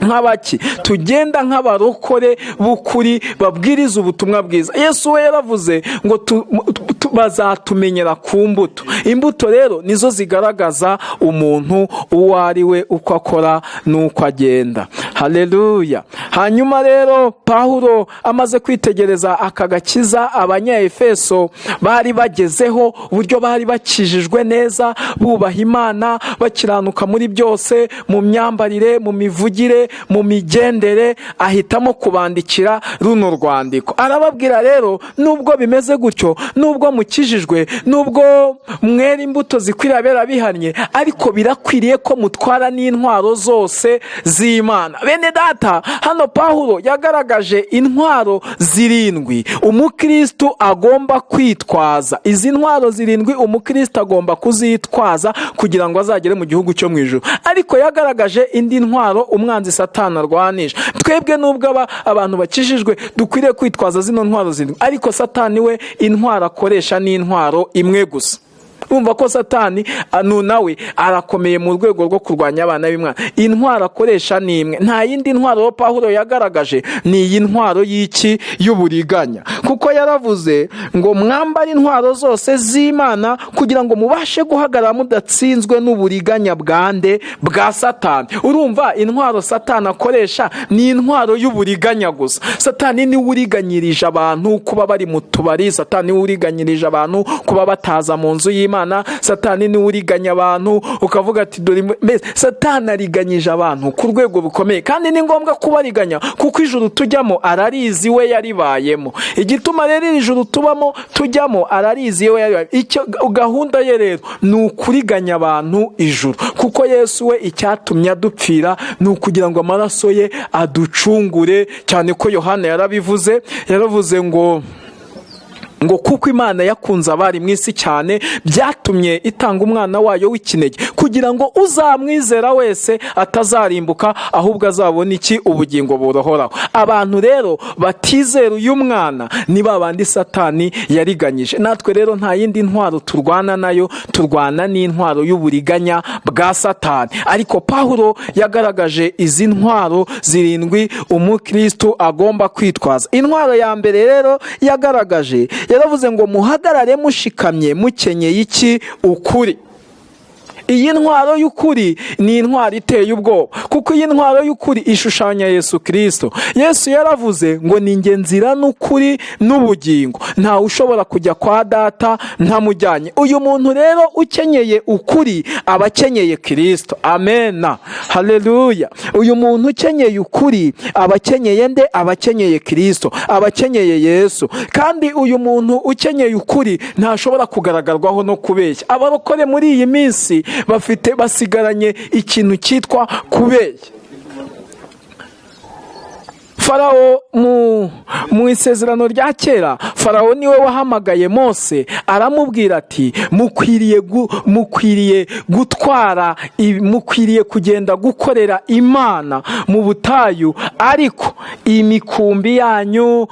nk'abaki, tugenda nk'abarokore b'ukuri babwiriza ubutumwa bwiza." Yesu we yaravuze ngo bazatumenyera ku mbuto. Imbuto rero nizo zigaragaza umuntu uwo ari we, uko akora n'uko agenda. Haleluya. Hanyuma rero Pawulo amaze kwitegereza aka gakiza Abanyaefeso bari bagezeho, uburyo bari bakijijwe neza, bubaha Imana, bakiranuka muri byose, mu myambarire, mu mivugire. mivugire, mu migendere, ahitamo kubandikira runo rwandiko. Arababwira rero, nubwo bimeze gutyo, nubwo mukijijwe, nubwo mwera imbuto zikwiriye abera bihannye, ariko birakwiriye ko mutwara n'intwaro zose z'Imana. Bene data, hano Pawulo yagaragaje intwaro zirindwi umukristo agomba kwitwaza. Izi ntwaro zirindwi umukristo agomba kuzitwaza kugira ngo azagere mu gihugu cyo mu ijuru. Ariko yagaragaje indi ntwaro umwanzi Satani arwanisha. Twebwe nubwo aba abantu bakijijwe dukwiriye kwitwaza zino ntwaro zirindwi, ariko Satani we intwaro akoresha ni intwaro imwe gusa. Urumva ko Satani nawe arakomeye mu rwego rwo kurwanya abana b'Imana. Intwaro akoresha ni imwe, nta yindi ntwaro Pawulo yagaragaje, ni iyi ntwaro y'iki? Y'uburiganya. Kuko yaravuze ngo mwambare intwaro zose z'Imana kugira ngo mubashe guhagarara mudatsinzwe n'uburiganya bwande? Bwa Satani. Urumva intwaro Satani akoresha ni intwaro y'uburiganya gusa. Satani niwe uriganyirije abantu kuba bari mu tubari, Satani niwe uriganyirije abantu kuba bataza mu nzu y'Imana, Satani niwe uriganya abantu ukavuga ati dore mbese Satani ariganyije abantu ku rwego rukomeye. Kandi ni ngombwa kubariganya kuko ijuru tujyamo ararizi, we yaribayemo. Igituma rero iri juru tubamo tujyamo ararizi, we yaribayemo. Icyo gahunda ye rero ni ukuriganya abantu ijuru, kuko Yesu we icyatumye adupfira ni ukugira ngo amaraso ye aducungure. Cyane ko Yohana yarabivuze, yaravuze ngo kuko Imana yakunze abari mu isi cyane, byatumye itanga umwana wayo w'ikinege kugira ngo uzamwizera wese atazarimbuka, ahubwo azabona iki? Ubugingo buhoraho. Abantu rero batizera uyu mwana ni ba bandi Satani yariganyije. Natwe rero nta yindi ntwaro turwana nayo, turwana n'intwaro y'uburiganya bwa Satani. Ariko Pawulo yagaragaje izi ntwaro zirindwi umukristo agomba kwitwaza. Intwaro ya mbere rero yagaragaje, yaravuze ngo muhagarare mushikamye mukenyeye iki? Ukuri. Iyi ntwaro y'ukuri ni intwaro iteye ubwoba, kuko iyi ntwaro y'ukuri ishushanya Yesu Kirisito. Yesu yaravuze ngo ni njye nzira n'ukuri n'ubugingo, ntawe ushobora kujya kwa Data ntamujyanye. Uyu muntu rero ukenyeye ukuri aba akenyeye Kirisito. Amena, haleluya. Uyu muntu ukenyeye ukuri aba akenyeye nde? Aba akenyeye Kirisito, aba akenyeye Yesu. Kandi uyu muntu ukenyeye ukuri ntashobora kugaragarwaho no kubeshya. Abarokore muri iyi minsi bafite, basigaranye ikintu cyitwa kubeshya. Farawo mu isezerano rya kera, Farawo niwe wahamagaye Mose aramubwira ati mukwiriye gutwara, mukwiriye kugenda gukorera Imana mu butayu, ariko imikumbi yanyu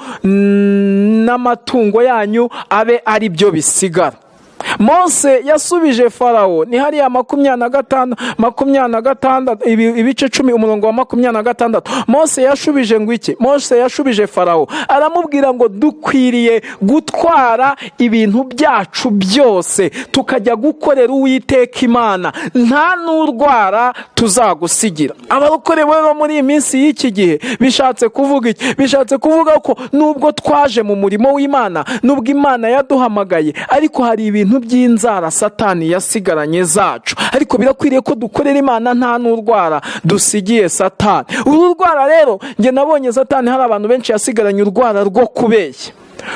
n'amatungo yanyu abe ari byo bisigara. Mose yasubije Farawo, ni hariya 25, 26, ibice 10, umurongo wa 26. Mose yashubije ngo iki? Mose yashubije Farawo aramubwira ngo dukwiriye gutwara ibintu byacu byose tukajya gukorera Uwiteka Imana, nta n'urwara tuzagusigira. Abarokore rero muri iyi minsi y'iki gihe bishatse kuvuga iki? Bishatse kuvuga ko nubwo twaje mu murimo w'Imana, nubwo Imana yaduhamagaye, ariko hari ibintu by'inzara Satani yasigaranye zacu. Ariko birakwiriye ko dukorera Imana nta n'urwara dusigiye Satani. Uru rwara rero, njye nabonye Satani hari abantu benshi yasigaranye urwara rwo kubeshya.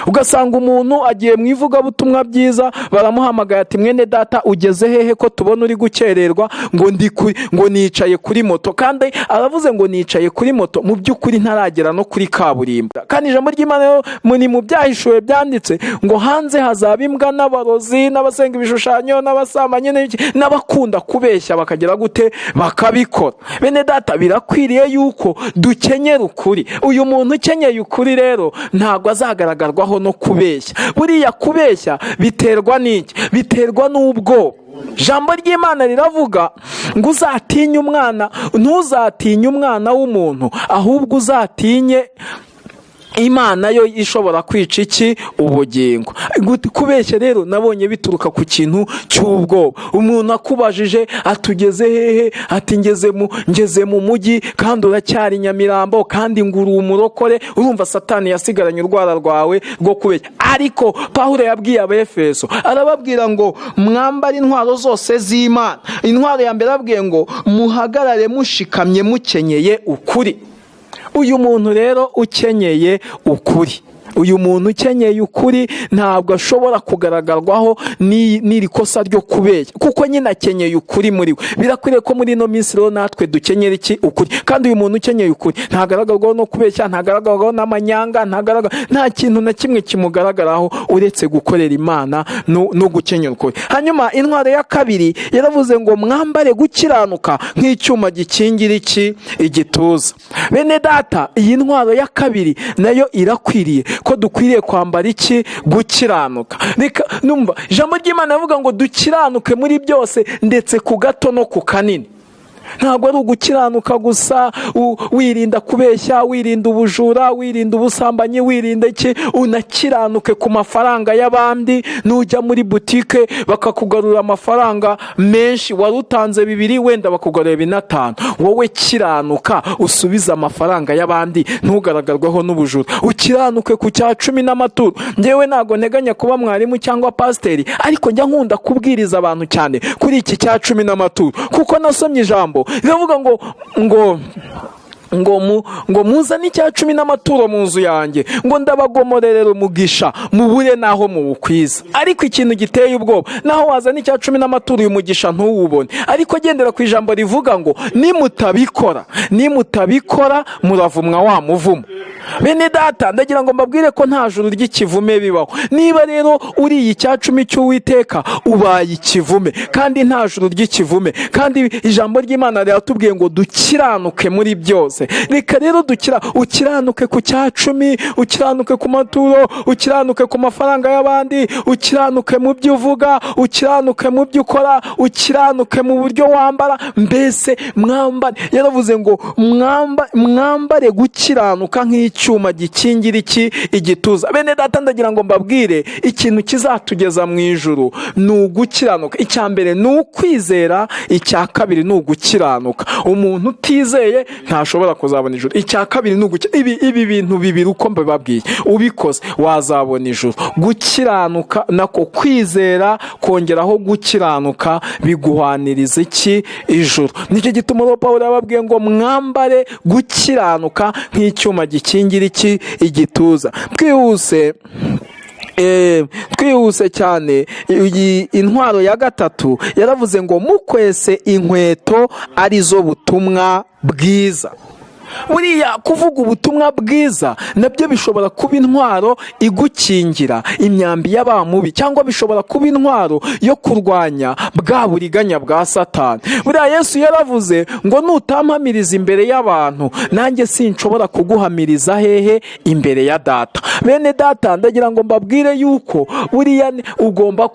Ugasanga umuntu agiye mu ivugabutumwa byiza, baramuhamagaye ati mwene data, ugeze hehe ko tubona uri gukererwa? Ngo ndi ngo nicaye kuri moto. Kandi aravuze ngo nicaye kuri moto, mu by'ukuri ntaragera no kuri kaburimbo. Kandi ijambo ry'Imana rero ni mu Byahishuwe byanditse ngo hanze hazaba imbwa n'abarozi n'abasenga ibishushanyo n'abasambanyi n'ibiki, n'abakunda kubeshya, bakagera gute? Bakabikora. Bene data, birakwiriye yuko dukenyera ukuri. Uyu muntu ukenyeye ukuri rero ntabwo azagaragarwaho no kubeshya. Buriya kubeshya biterwa n'iki? Biterwa n'ubwoba. Ijambo ry'Imana riravuga ngo uzatinye umwana, ntuzatinye umwana w'umuntu, ahubwo uzatinye Imana yo ishobora kwica iki? Ubugingo. Kubeshya rero nabonye bituruka ku kintu cy'ubwoba. Umuntu akubajije atugeze hehe, ati ngeze mu mujyi, kandi uracyari Nyamirambo, kandi nguru umurokore, urumva Satani yasigaranye urwara rwawe rwo kubeshya. Ariko Pawulo yabwiye Abefeso, arababwira ngo mwambare intwaro zose z'Imana. Intwaro ya mbere ababwiye ngo muhagarare mushikamye, mukenyeye ukuri. Uyu muntu rero ukenyeye ukuri, uyu muntu ukenyeye ukuri ntabwo ashobora kugaragarwaho n'iri kosa ryo kubeshya, kuko nyine akenyeye ukuri muri we. Birakwiriye ko muri ino minsi rero natwe dukenyera iki? Ukuri. Kandi uyu muntu ukenyeye ukuri ntagaragarwaho no kubeshya, ntagaragarwaho n'amanyanga, nta kintu na kimwe kimugaragaraho uretse gukorera Imana no gukenyera ukuri. Hanyuma intwaro ya kabiri yaravuze ngo mwambare gukiranuka nk'icyuma gikingira iki? Igituza. Bene data, iyi ntwaro ya kabiri nayo irakwiriye ko dukwiriye kwambara iki? Gukiranuka. Reka numva ijambo ry'Imana rivuga ngo dukiranuke muri byose, ndetse ku gato no ku kanini. Ntabwo ari ugukiranuka gusa wirinda kubeshya, wirinda ubujura, wirinda ubusambanyi, wirinda iki, unakiranuke ku mafaranga y'abandi. Nujya muri butike bakakugarura amafaranga menshi, wari utanze bibiri, wenda bakugarura 2.5, wowe kiranuka usubize amafaranga y'abandi, ntugaragarweho n'ubujura. Ukiranuke ku cya cumi n'amaturo. Ngewe ntabwo nteganya kuba mwarimu cyangwa pasiteri, ariko njya nkunda kubwiriza abantu cyane kuri iki cya cumi n'amaturo, kuko nasomye ijambo riravuga ngo muzane icya cumi n'amaturo mu nzu yanjye, ngo ndabagomorerera umugisha mubure n'aho muwukwiza. Ariko ikintu giteye ubwoba, naho wazana icya cumi n'amaturo, uyu mugisha ntuwubone. Ariko gendera ku ijambo rivuga ngo nimutabikora muravumwa wa muvumo. Bene data, ndagira ngo mbabwire ko nta juru ry'ikivume bibaho. Niba rero uriye icya cumi cy'Uwiteka, ubaye ikivume, kandi nta juru ry'ikivume. Kandi ijambo ry'Imana riratubwiye ngo dukiranuke muri byose. Reka rero ukiranuke ku cya cumi, ukiranuke ku maturo, ukiranuke ku mafaranga y'abandi, ukiranuke mu byo uvuga, ukiranuke mu byo ukora, ukiranuke mu buryo wambara. Mbese mwambare, yaravuze ngo mwambare gukiranuka nk'icyuma gikingira iki? Igituza. Bene data, ndagira ngo mbabwire ikintu kizatugeza mu ijuru ni ugukiranuka. Icya mbere ni ukwizera, icya kabiri ni ugukiranuka. Umuntu utizeye ntashobora kuzabona ijuru. Icya kabiri ni ibi bintu bibiri uko mbibabwiye, ubikoze wazabona ijuru. Gukiranuka nako kwizera kongeraho gukiranuka biguhwaniriza iki? Ijuru. Nicyo gituma rero Pawulo yababwiye ngo mwambare gukiranuka nk'icyuma gikingira iki? Igituza. Twihuse cyane, iyi intwaro ya gatatu yaravuze ngo mukwese inkweto, arizo butumwa bwiza. Buriya kuvuga ubutumwa bwiza nabyo bishobora kuba intwaro igukingira imyambi y'abamubi, cyangwa bishobora kuba intwaro yo kurwanya bwa buriganya bwa Satani. Buriya Yesu yaravuze ngo nutampamiriza imbere y'abantu, nanjye sinshobora kuguhamiriza hehe? Imbere ya Data. Bene data, ndagira ngo mbabwire yuko buriya ugomba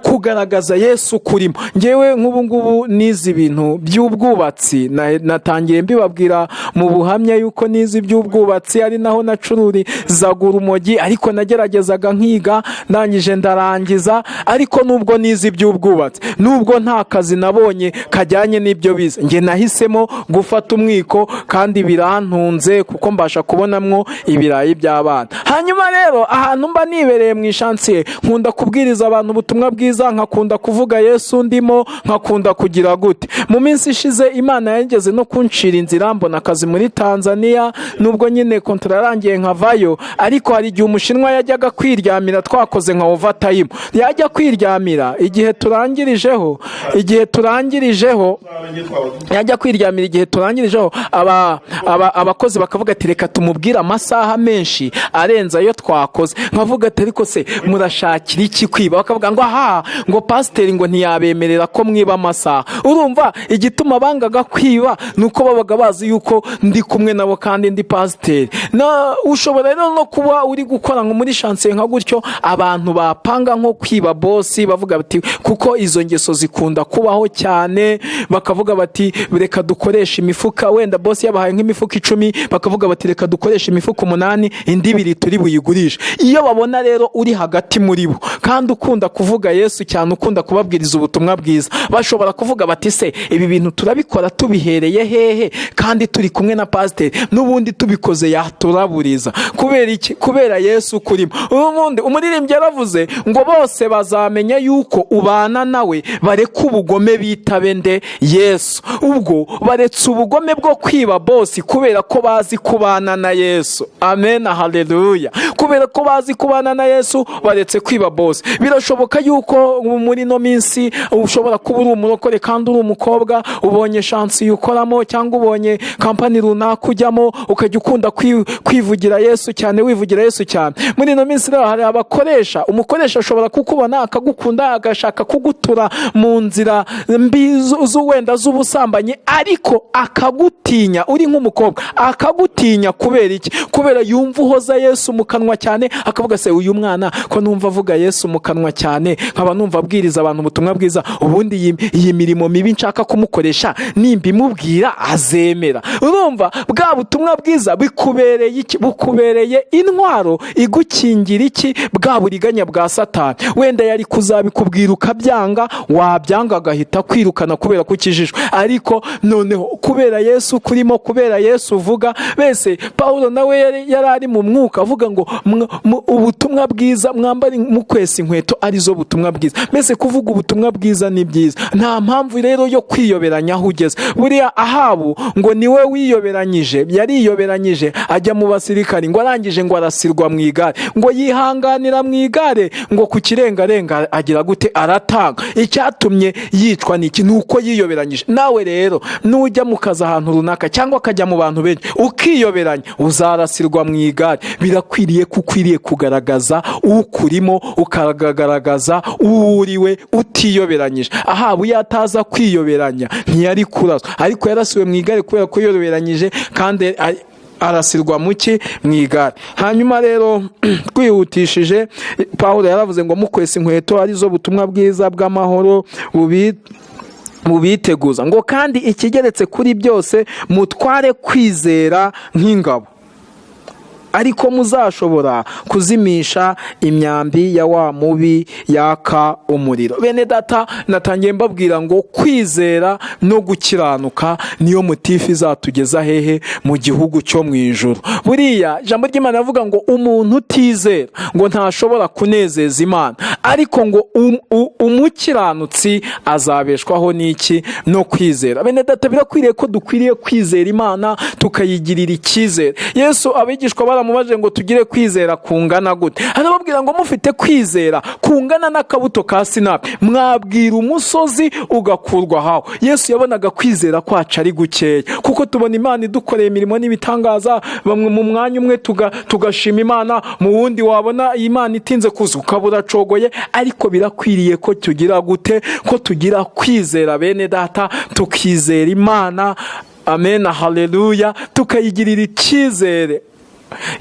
kugaragaza Yesu kurimo. Ngewe nk'ubu ngubu nize ibintu by'ubwubatsi, natangiye mbibabwira mu buhamya yuko nize iby'ubwubatsi, ari naho nacururizaga urumogi, ariko nageragezaga nkiga, ndangije ndarangiza. Ariko nubwo nize iby'ubwubatsi, nubwo nta kazi nabonye kajyanye n'ibyo bize, njye nahisemo gufata umwiko kandi birantunze, kuko mbasha kubonamwo ibirayi by'abana. Hanyuma rero ahantu mba nibereye mu ishansiye, nkunda kubwiriza abantu ubutumwa bwiza, nkakunda kuvuga Yesu ndimo, nkakunda kugira gute. Mu minsi ishize Imana yageze no kuncira inzira, mbona akazi muri Tanzania, nubwo nyine kontara yarangiye nkavayo. Ariko hari igihe Umushinwa yajyaga kwiryamira, twakoze nka overtime, yajya kwiryamira igihe turangirijeho, yajya kwiryamira igihe turangirijeho, abakozi bakavuga ati reka tumubwire amasaha menshi arenze ayo twakoze. Nkavuga ati ariko se murashakira iki kwiba? Bakavuga ngo aha, ngo pasiteri ngo ntiyabemerera ko mwiba amasaha. Urumva igituma bangaga kwiba ni uko babaga bazi yuko Ndi kumwe nabo kandi ndi pasiteri. Na ushobora rero no kuba uri gukora nko muri chantier nka gutyo, abantu bapanga nko kwiba boss, bavuga bati, kuko izo ngeso zikunda kubaho cyane, bakavuga bati: "Reka dukoreshe imifuka." Wenda boss yabahaye nk'imifuka 10, bakavuga bati: "Reka dukoreshe imifuka 8, indi 2 turi buyigurishe." Iyo babona rero uri hagati muri bo kandi ukunda kuvuga Yesu cyane, ukunda kubabwiriza ubutumwa bwiza, bashobora kuvuga bati: "Se ibi bintu turabikora tubihereye hehe kandi turi kumwe na pasiteri? N'ubundi tubikoze yaturaburiza." Kubera iki? Kubera Yesu kurimo. Ubundi umuririmbyi yaravuze ngo: "Bose bazamenya yuko ubana nawe, bareke ubugome bitabe nde? Yesu." Ubwo baretse ubugome bwo kwiba boss kubera ko bazi kubana na Yesu. Amen, haleluya. Kubera ko bazi kubana na Yesu, baretse kwiba boss. Birashoboka yuko muri ino minsi ushobora kuba uri umurokore kandi uri umukobwa, ubonye chantier ukoramo cyangwa ubonye company runaka ujyamo, ukajya ukunda kwivugira Yesu cyane, wivugira Yesu cyane. Muri ino minsi rero hari abakoresha. Umukoresha ashobora kukubona akagukunda, agashaka kugutura mu nzira mbi wenda z'ubusambanyi, ariko akagutinya uri nk'umukobwa. Akagutinya kubera iki? Kubera yumva uhoza Yesu mu kanwa cyane, akavuga: "Se uyu mwana ko numva avuga Yesu mu kanwa cyane, nkaba numva abwiriza abantu ubutumwa bwiza, ubundi iyi mirimo mibi nshaka kumukoresha nimbimubwira azemera?" Urumva bwa butumwa bwiza bikubereye iki? Bukubereye intwaro igukingira iki? Bwa buriganya bwa Satani. Wenda yari kuzabikubwira ukabyanga, wabyanga agahita kwirukana kubera ko ukijijwe. Ariko noneho kubera Yesu kurimo, kubera Yesu uvuga, bese Pawulo nawe yari ari mu mwuka, avuga ngo ubutumwa bwiza mwambare mukwesa inkweto arizo butumwa bwiza. Mbese kuvuga ubutumwa bwiza ni byiza. Nta mpamvu rero yo kwiyoberanya aho ugeze. Buriya Ahabu ngo niwe wiyoberanyije, yariyoberanyije ajya mu basirikari, ngo arangije ngo arasirwa mu igare, ngo yihanganira mu igare, ngo ku kirengarenga agira gute? Aratanga. Icyatumye yicwa ni iki? Ni uko yiyoberanyije. Nawe rero nujya mu kazi ahantu runaka cyangwa akajya mu bantu benshi ukiyoberanya, uzarasirwa mu igare. Birakwiriye ko ukwiriye kugaragaza ukurimo, ukagaragaza uwo uriwe utiyoberanyije. Ahabu iyo ataza kwiyoberanya ntiyari kuraswa, ariko yarasiwe mu igare kubera ko yiyoberanyije, kandi arasirwa muki? Mu igare. Hanyuma rero twihutishije, Paul yaravuze ngo mukwesa inkweto arizo butumwa bwiza bw'amahoro bubiteguza, ngo kandi ikigeretse kuri byose mutware kwizera nk'ingabo, ariko muzashobora kuzimisha imyambi ya wa mubi yaka umuriro. Bene data, natangiye mbabwira ngo kwizera no gukiranuka niyo motif izatugeza hehe? Mu gihugu cyo mu ijuru. Buriya ijambo ry'Imana rivuga ngo umuntu utizera ngo ntashobora kunezeza Imana, ariko ngo umukiranutsi azabeshwaho n'iki? No kwizera. Bene data, birakwiriye ko dukwiriye kwizera Imana, tukayigirira icyizere. Yesu abigishwa baramubajije ngo tugire kwizera kungana gute? Arababwira ngo mufite kwizera kungana n'akabuto ka sinapi, mwabwira umusozi ugakurwa ahawo. Yesu yabonaga kwizera kwacu ari gukeya, kuko tubona Imana idukoreye imirimo n'ibitangaza, bamwe mu mwanya umwe tugashima Imana, mu wundi wabona Imana itinze kuza ukaba uracogoye. Ariko birakwiriye ko tugira gute? Ko tugira kwizera, bene data, tukizera Imana. Amen, haleluya. Tukayigirira icyizere.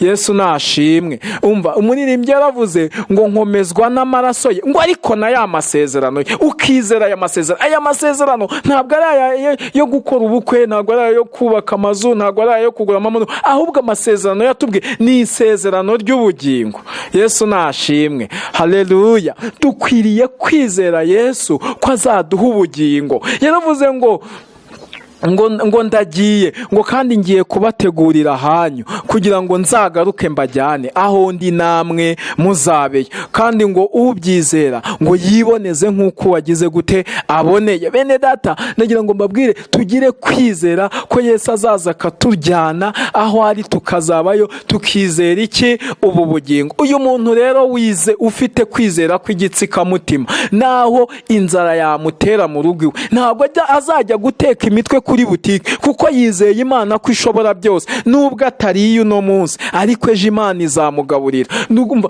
Yesu nashimwe. Umva, umuririmbyi yaravuze ngo nkomezwa n'amaraso ye, ngo ariko na ya masezerano ye. Ukizera aya masezerano. Aya masezerano ntabwo ari aya yo gukora ubukwe, ntabwo ari aya yo kubaka amazu, ntabwo ari aya yo kugura amamodoka, ahubwo amasezerano yatubwiye ni isezerano ry'ubugingo. Yesu nashimwe, haleluya. Dukwiriye kwizera Yesu ko azaduha ubugingo. Yaravuze ngo ndagiye, ngo kandi ngiye kubategurira ahanyu kugira ngo nzagaruke mbajyane aho ndi namwe muzabeyo. Kandi ngo ubyizera ngo yiboneze nk'uko wagize gute? Aboneye. Bene data, ndagira ngo mbabwire tugire kwizera ko Yesu azaza akatujyana aho ari, tukazabayo, tukizera iki? Ubu bugingo. Uyu muntu rero wize, ufite kwizera kw'igitsikamutima, naho inzara yamutera mu rugo iwe, ntabwo azajya guteka imitwe. kuri butike, kuko yizeye Imana ko ishobora byose. Nubwo atariye uno munsi, ariko ejo Imana izamugaburira. Ndumva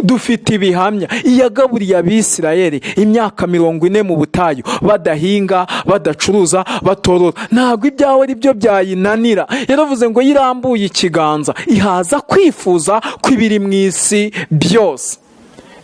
dufite ibihamya. Iyagaburiye Abisirayeli imyaka 40 mu butayu, badahinga, badacuruza, batorora, ntabwo ibyawe ari byo byayinanira. Yaravuze ngo yirambuye ikiganza ihaza kwifuza kw'ibiri mu isi byose.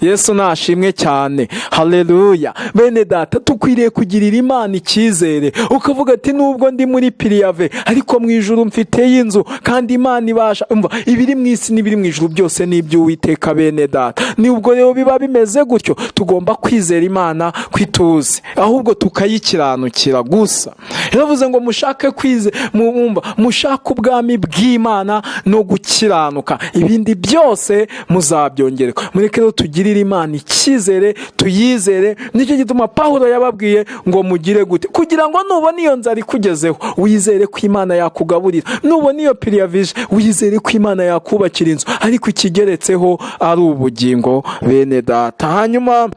Yesu nashimwe cyane, haleluya. Bene data, dukwiriye kugirira Imana icyizere, ukavuga ati: "Nubwo ndi muri préavis, ariko mu ijuru mfiteyo inzu, kandi Imana ibasha." Umva, ibiri mu isi n'ibiri mu ijuru byose ni iby'Uwiteka. Bene data, nubwo rero biba bimeze gutyo, tugomba kwizera Imana kwituze, ahubwo tukayikiranukira gusa. Yaravuze ngo mushake kwize mumva, mushake ubwami bw'Imana no gukiranuka, ibindi byose muzabyongererwa. Mureke rero tugirire Imana icyizere, tuyizere. Nicyo gituma Pawulo yababwiye ngo mugire gute? Kugira ngo nubona iyo nzara ikugezeho, wizere ko Imana yakugaburira. Nubona iyo préavis, wizere ko Imana yakubakira inzu, ariko ikigeretseho ari ubugingo, bene data. Hanyuma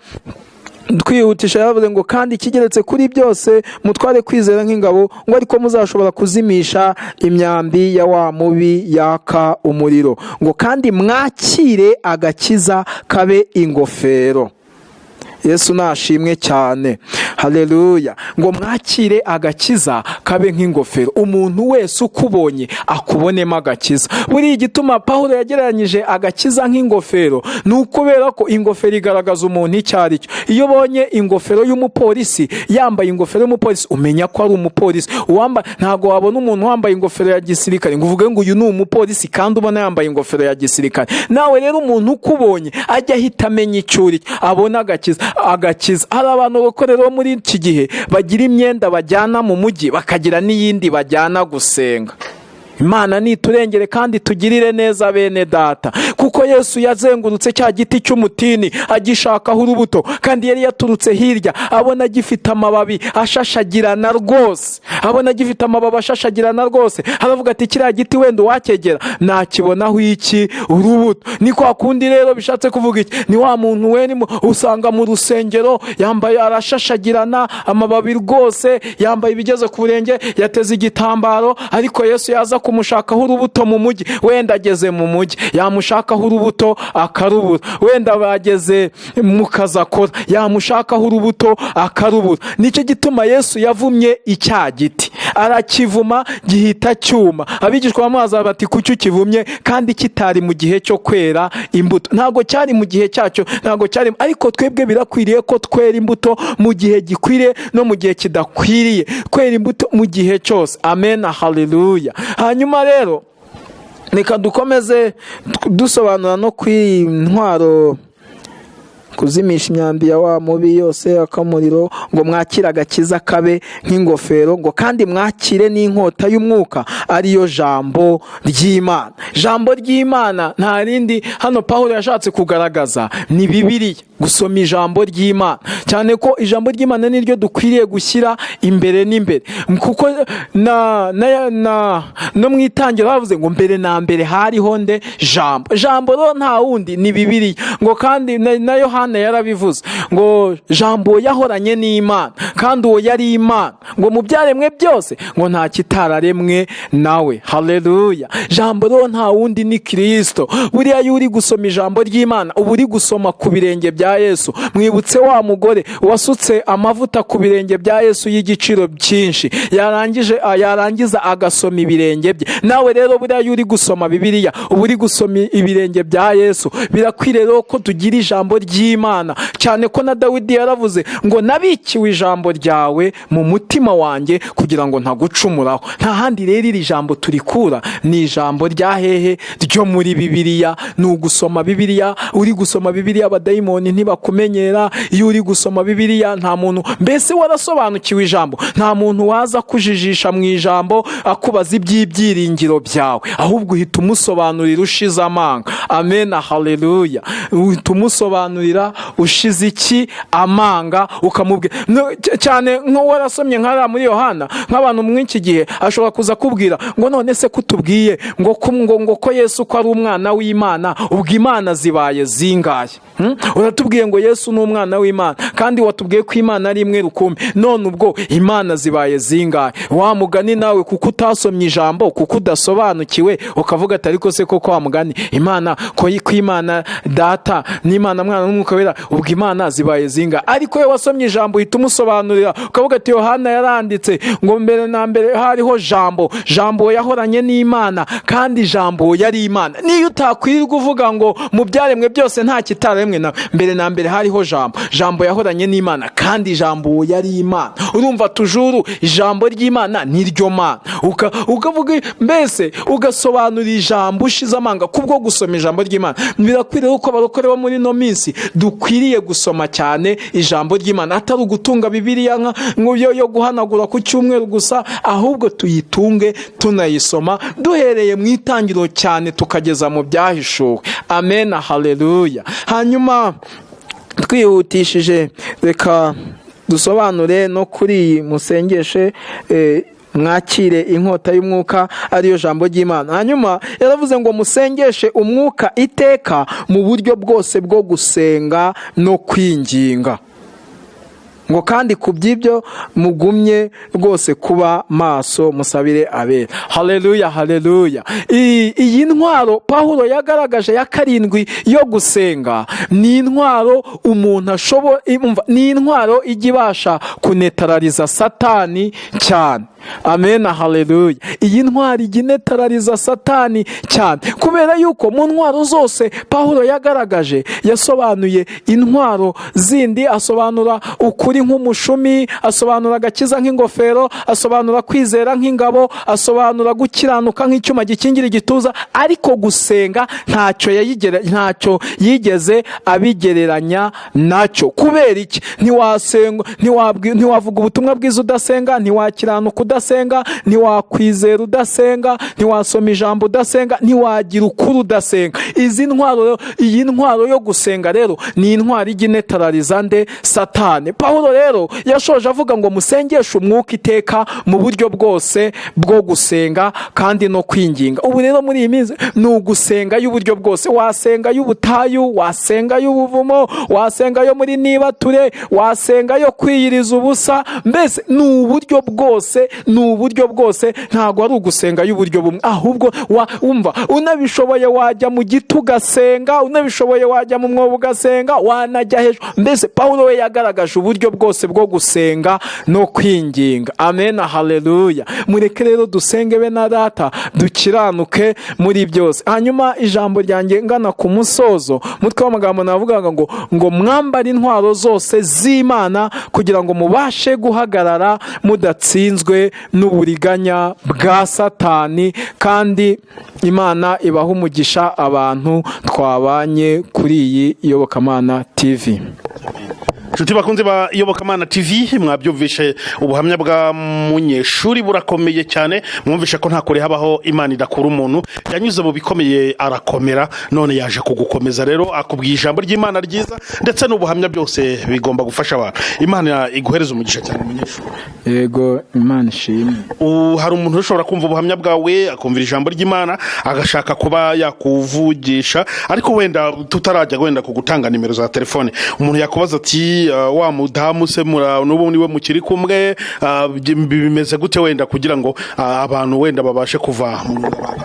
twihutisha, yaravuze ngo kandi ikigeretse kuri byose, mutware kwizera nk'ingabo, ngo ariko muzashobora kuzimisha imyambi ya wa mubi yaka umuriro, ngo kandi mwakire agakiza kabe ingofero. Yesu nashimwe cyane, haleluya. Ngo mwakire agakiza kabe nk'ingofero, umuntu wese ukubonye akubonemo agakiza. Buriya igituma Pawulo yagereranyije agakiza nk'ingofero ni ukubera ko ingofero igaragaza umuntu icyo ari cyo. Iyo ubonye ingofero y'umupolisi, yambaye ingofero y'umupolisi, umenya ko ari umupolisi. Ntabwo wabona umuntu wambaye ingofero ya gisirikare ngo uvuge ngo uyu ni umupolisi, kandi ubona yambaye ingofero ya gisirikare. Nawe rero, umuntu ukubonye ajya ahita amenya icyo uri cyo, abona agakiza. Agakiza. Hari abantu bakorera muri iki gihe bagira imyenda bajyana mu mujyi, bakagira n'iyindi bajyana gusenga. Imana niturengere kandi tugirire neza, bene data, kuko Yesu yazengurutse cya giti cy'umutini agishakaho urubuto, kandi yari yaturutse hirya abona gifite amababi ashashagirana rwose. Abona gifite amababi ashashagirana rwose, aravuga ati: "Kiriya giti wenda uwacyegera nakibonaho iki? Urubuto." Ni kwa kundi rero, bishatse kuvuga iki? Ni wa muntu we usanga mu rusengero yambaye, arashashagirana, amababi rwose, yambaye ibigeze ku burenge, yateze igitambaro, ariko Yesu yaza kumushakaho urubuto mu mujyi, wenda ageze mu mujyi, yamushakaho urubuto akarubura. Wenda bageze mu kazi akora, yamushakaho urubuto akarubura. Nicyo gituma Yesu yavumye icya giti, arakivuma, gihita cyuma. Abigishwa bamubaza bati: "Kuki ukivumye kandi kitari mu gihe cyo kwera imbuto?" Ntabwo cyari mu gihe cyacyo, ntabwo cyari. Ariko twebwe birakwiriye ko twera imbuto mu gihe gikwiriye no mu gihe kidakwiriye, kwera imbuto mu gihe cyose. Amen, haleluya. Hanyuma rero reka dukomeze dusobanura no ku ntwaro, kuzimisha imyambi ya wa mubi yose akamuriro. Ngo mwakire agakiza kabe nk'ingofero, ngo kandi mwakire n'inkota y'umwuka, ariyo jambo ry'Imana. Jambo ry'Imana nta rindi hano Pawulo yashatse kugaragaza, ni Bibiliya, gusoma ijambo ry'Imana, cyane ko ijambo ry'Imana niryo dukwiriye gushyira imbere n'imbere, kuko na na na no mu itangiro bavuze ngo mbere na mbere hariho nde? Jambo. Jambo rero nta wundi, ni Bibiliya. Ngo kandi na Yohana yarabivuze ngo Jambo yahoranye n'Imana, kandi uwo yari Imana. Ngo mu byaremwe byose, ngo nta kitararemwe nawe. Haleluya. Jambo rero nta wundi, ni Kirisito. Buriya iyo uri gusoma ijambo ry'Imana, uba uri gusoma ku birenge bya Yesu. Mwibutse wa mugore wasutse amavuta ku birenge bya Yesu y'igiciro cyinshi, yarangije yarangiza agasoma ibirenge bye. Nawe rero buriya iyo uri gusoma Bibiliya, uba uri gusoma ibirenge bya Yesu. Birakwiriye rero ko tugira ijambo ry'Imana, cyane ko na Dawidi yaravuze ngo: "Nabikiwe ijambo ryawe mu mutima wanjye kugira ngo ntagucumuraho." Nta handi rero iri jambo turikura, ni ijambo rya hehe? Ryo muri Bibiliya. Ni ugusoma Bibiliya. Uri gusoma Bibiliya, abadayimoni ntibakumenyera. Iyo uri gusoma Bibiliya, nta muntu, mbese warasobanukiwe ijambo, nta muntu waza kujijisha mu ijambo akubaza iby'ibyiringiro byawe, ahubwo uhita umusobanurira ushize amanga. Amen, haleluya. Uhita umusobanurira ushize iki? Amanga. Ukamubwira cyane nk'uwo warasomye nk'ariya muri Yohana. Nk'abantu muri iki gihe ashobora kuza akubwira akakubwira ngo none se kutubwiye ngo ngo ko Yesu ko ari umwana w'Imana, ubwo Imana zibaye zingaye? Uratubwiye ngo Yesu ni umwana w'Imana, kandi watubwiye ko Imana ari imwe rukumbi, none ubwo Imana zibaye zingaye? Wa mugani nawe kuko utasomye ijambo, kuko udasobanukiwe, ukavuga ati ariko se koko wa mugani Imana ko Imana data n'Imana mwana n'Umwuka Wera, ubwo Imana zibaye zingaye? Ariko iyo wasomye ijambo uhita umusobanurira, ukavuga ati Yohana yaranditse ngo mbere na mbere hariho Jambo, Jambo yahoranye n'Imana, kandi Jambo yari Imana. Niyo utakwirirwa uvuga ngo mu byaremwe byose nta kitaremwe, na mbere na mbere hariho Jambo, Jambo yahoranye n'Imana, kandi Jambo yari Imana. Urumva tujuru ijambo ry'Imana niryo Mana. Ukavuga mbese ugasobanura ijambo ushize amanga kubwo gusoma ijambo ry'Imana. Birakwiriye ko abarokore bo muri no minsi dukwiriye gusoma cyane ijambo ry'Imana, atari ugutunga Bibiliya nka yo guhanagura ku cyumweru gusa, ahubwo tuyitunge tunayisoma duhereye mu itangiriro cyane tukageza mu byahishuwe. Amen, haleluya. Hanyuma twihutishije reka dusobanure no kuri iyi musengeshe mwakire inkota y'umwuka ariyo jambo ry'Imana. Hanyuma yaravuze ngo musengeshe umwuka iteka mu buryo bwose bwo gusenga no kwinginga, ngo kandi ku by'ibyo mugumye rwose kuba maso musabire abera. Haleluya, haleluya. Iyi ntwaro Pawulo yagaragaje ya karindwi yo gusenga ni intwaro umuntu ashobora, ni intwaro ijya ibasha kunetarariza Satani cyane. Amen, haleluya. Iyi ntwaro ijya inetarariza Satani cyane, kubera yuko mu ntwaro zose Pawulo yagaragaje yasobanuye intwaro zindi, asobanura ukuri nk'umushumi, asobanura agakiza nk'ingofero, asobanura kwizera nk'ingabo, asobanura gukiranuka nk'icyuma gikingira igituza, ariko gusenga ntacyo yigeze abigereranya nacyo. Kubera iki? Ntiwasenga, ntiwavuga ubutumwa bwiza udasenga, ntiwakiranuka udasenga, ntiwakwizera udasenga, ntiwasoma ijambo udasenga, ntiwagira ukuri udasenga. Izi ntwaro, iyi ntwaro yo gusenga rero ni intwaro ijya inetarariza nde? Satani. Pawulo rero yashoje avuga ngo musengeshe umwuka iteka mu buryo bwose bwo gusenga kandi no kwinginga. Ubu rero muri iyi minsi ni ugusenga y'uburyo bwose. Wasenga y'ubutayu, wasenga y'ubuvumo, wasenga yo muri nibature, wasenga yo kwiyiriza ubusa, mbese ni uburyo bwose, ni uburyo bwose. Ntabwo ari ugusenga y'uburyo bumwe, ahubwo wumva unabishoboye wajya mu giti ugasenga, unabishoboye wajya mu mwobo ugasenga, wanajya hejuru. Mbese Pawulo we yagaragaje uburyo bwose bwo gusenga no kwinginga. Amen, haleluya. Mureke rero dusenge be na data, dukiranuke muri byose. Hanyuma ijambo ryanjye ngana ku musozo, mutwe w'amagambo navugaga ngo mwambare intwaro zose z'Imana kugira ngo mubashe guhagarara mudatsinzwe n'uburiganya bwa Satani. Kandi Imana ibaha umugisha abantu twabanye kuri iyi Iyobokamana TV. Inshuti bakunze ba Iyobokamana TV, mwabyumvishe ubuhamya bwa Munyeshuri burakomeye cyane. Mwumvishe ko nta kure habaho Imana idakura umuntu. Yanyuze mu bikomeye arakomera, none yaje kugukomeza. Rero akubwiye ijambo ry'Imana ryiza ndetse n'ubuhamya, byose bigomba gufasha abantu. Imana iguhereza umugisha cyane, Munyeshuri. Yego, Imana ishimwe. Hari umuntu ushobora kumva ubuhamya bwawe, akumvira ijambo ry'Imana, agashaka kuba yakuvugisha, ariko wenda tutarajya wenda ku gutanga nimero za telefone, umuntu yakubaza ati wa mudamu se n'ubu niwe mukiri kumwe, bimeze gute wenda kugira ngo abantu wenda babashe kuva mu ngabanga?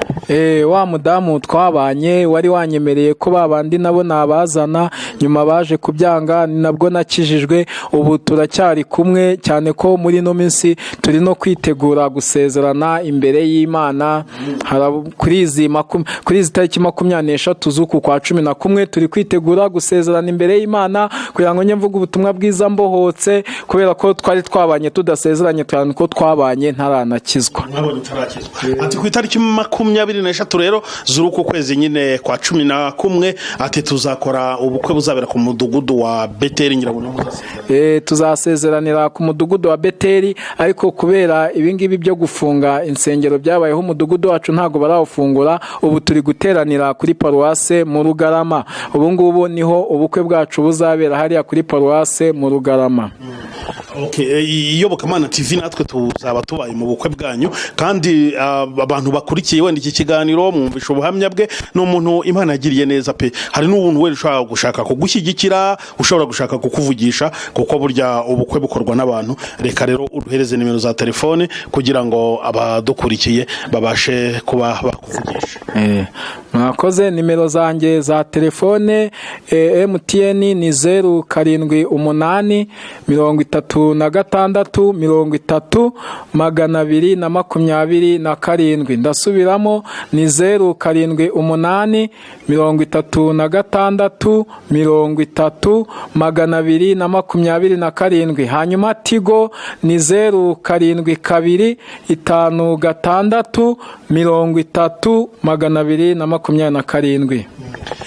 Wa mudamu twabanye wari wanyemereye ko babandi nabo nabazana, nyuma baje kubyanga, ni nabwo nakijijwe. Ubu turacyari kumwe, cyane ko muri ino minsi turi no kwitegura gusezerana imbere y'Imana. Kuri izi tariki 23 z'uku kwa 11 turi kwitegura gusezerana imbere y'Imana, kugira ngo njye mvuge ubutumwa bwiza mbohotse, kubera ko twari twabanye tudasezeranye, cyane ko twabanye ntaranakizwa. Mwabonye utarakizwa. Ati ku itariki 23 rero z'uku kwezi nyine kwa 11, ati tuzakora ubukwe buzabera ku mudugudu wa Beteri, ngira ngo niho muzasezerana. Tuzasezeranira ku mudugudu wa Beteri, ariko kubera ibingibi byo gufunga insengero byabayeho, umudugudu wacu ntabwo barawufungura. Ubu turi guteranira kuri paruwase mu Rugarama. Ubu ngubu niho ubukwe bwacu buzabera, hariya kuri paruwase. Paruwase mu Rugarama. Okay, Iyobokamana TV natwe tuzaba tubaye mu bukwe bwanyu, kandi abantu bakurikiye wenda iki kiganiro mwumvisha ubuhamya bwe, ni umuntu Imana yagiriye neza pe. Hari n'ubuntu wenda ushobora gushaka kugushyigikira, ushobora gushaka kukuvugisha, kuko burya ubukwe bukorwa n'abantu. Reka rero uduhereze nimero za telefone kugira ngo abadukurikiye babashe kuba bakuvugisha. Mwakoze. Nimero zanjye za telefone, MTN ni 0783630227. Ndasubiramo, ni 0783630227. Hanyuma Tigo ni 0725630227.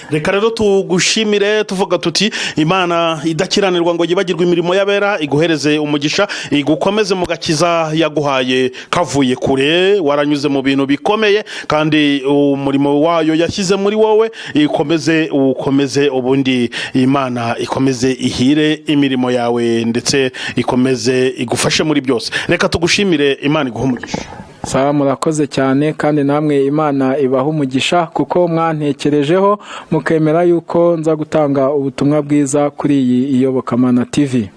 Reka rero tugushimire, tuvuga tuti Imana idakiranirwa ngo yibagirwe imirimo y'abera iguhereze umugisha, igukomeze mu gakiza yaguhaye kavuye kure, waranyuze mu bintu bikomeye, kandi umurimo wayo yashyize muri wowe ikomeze ukomeze, ubundi Imana ikomeze ihire imirimo yawe ndetse ikomeze igufashe muri byose. Reka tugushimire, Imana iguhe umugisha. Sawa, murakoze cyane, kandi namwe Imana ibaha umugisha kuko mwantekerejeho mukemera yuko nza gutanga ubutumwa bwiza kuri iyi Iyobokamana TV.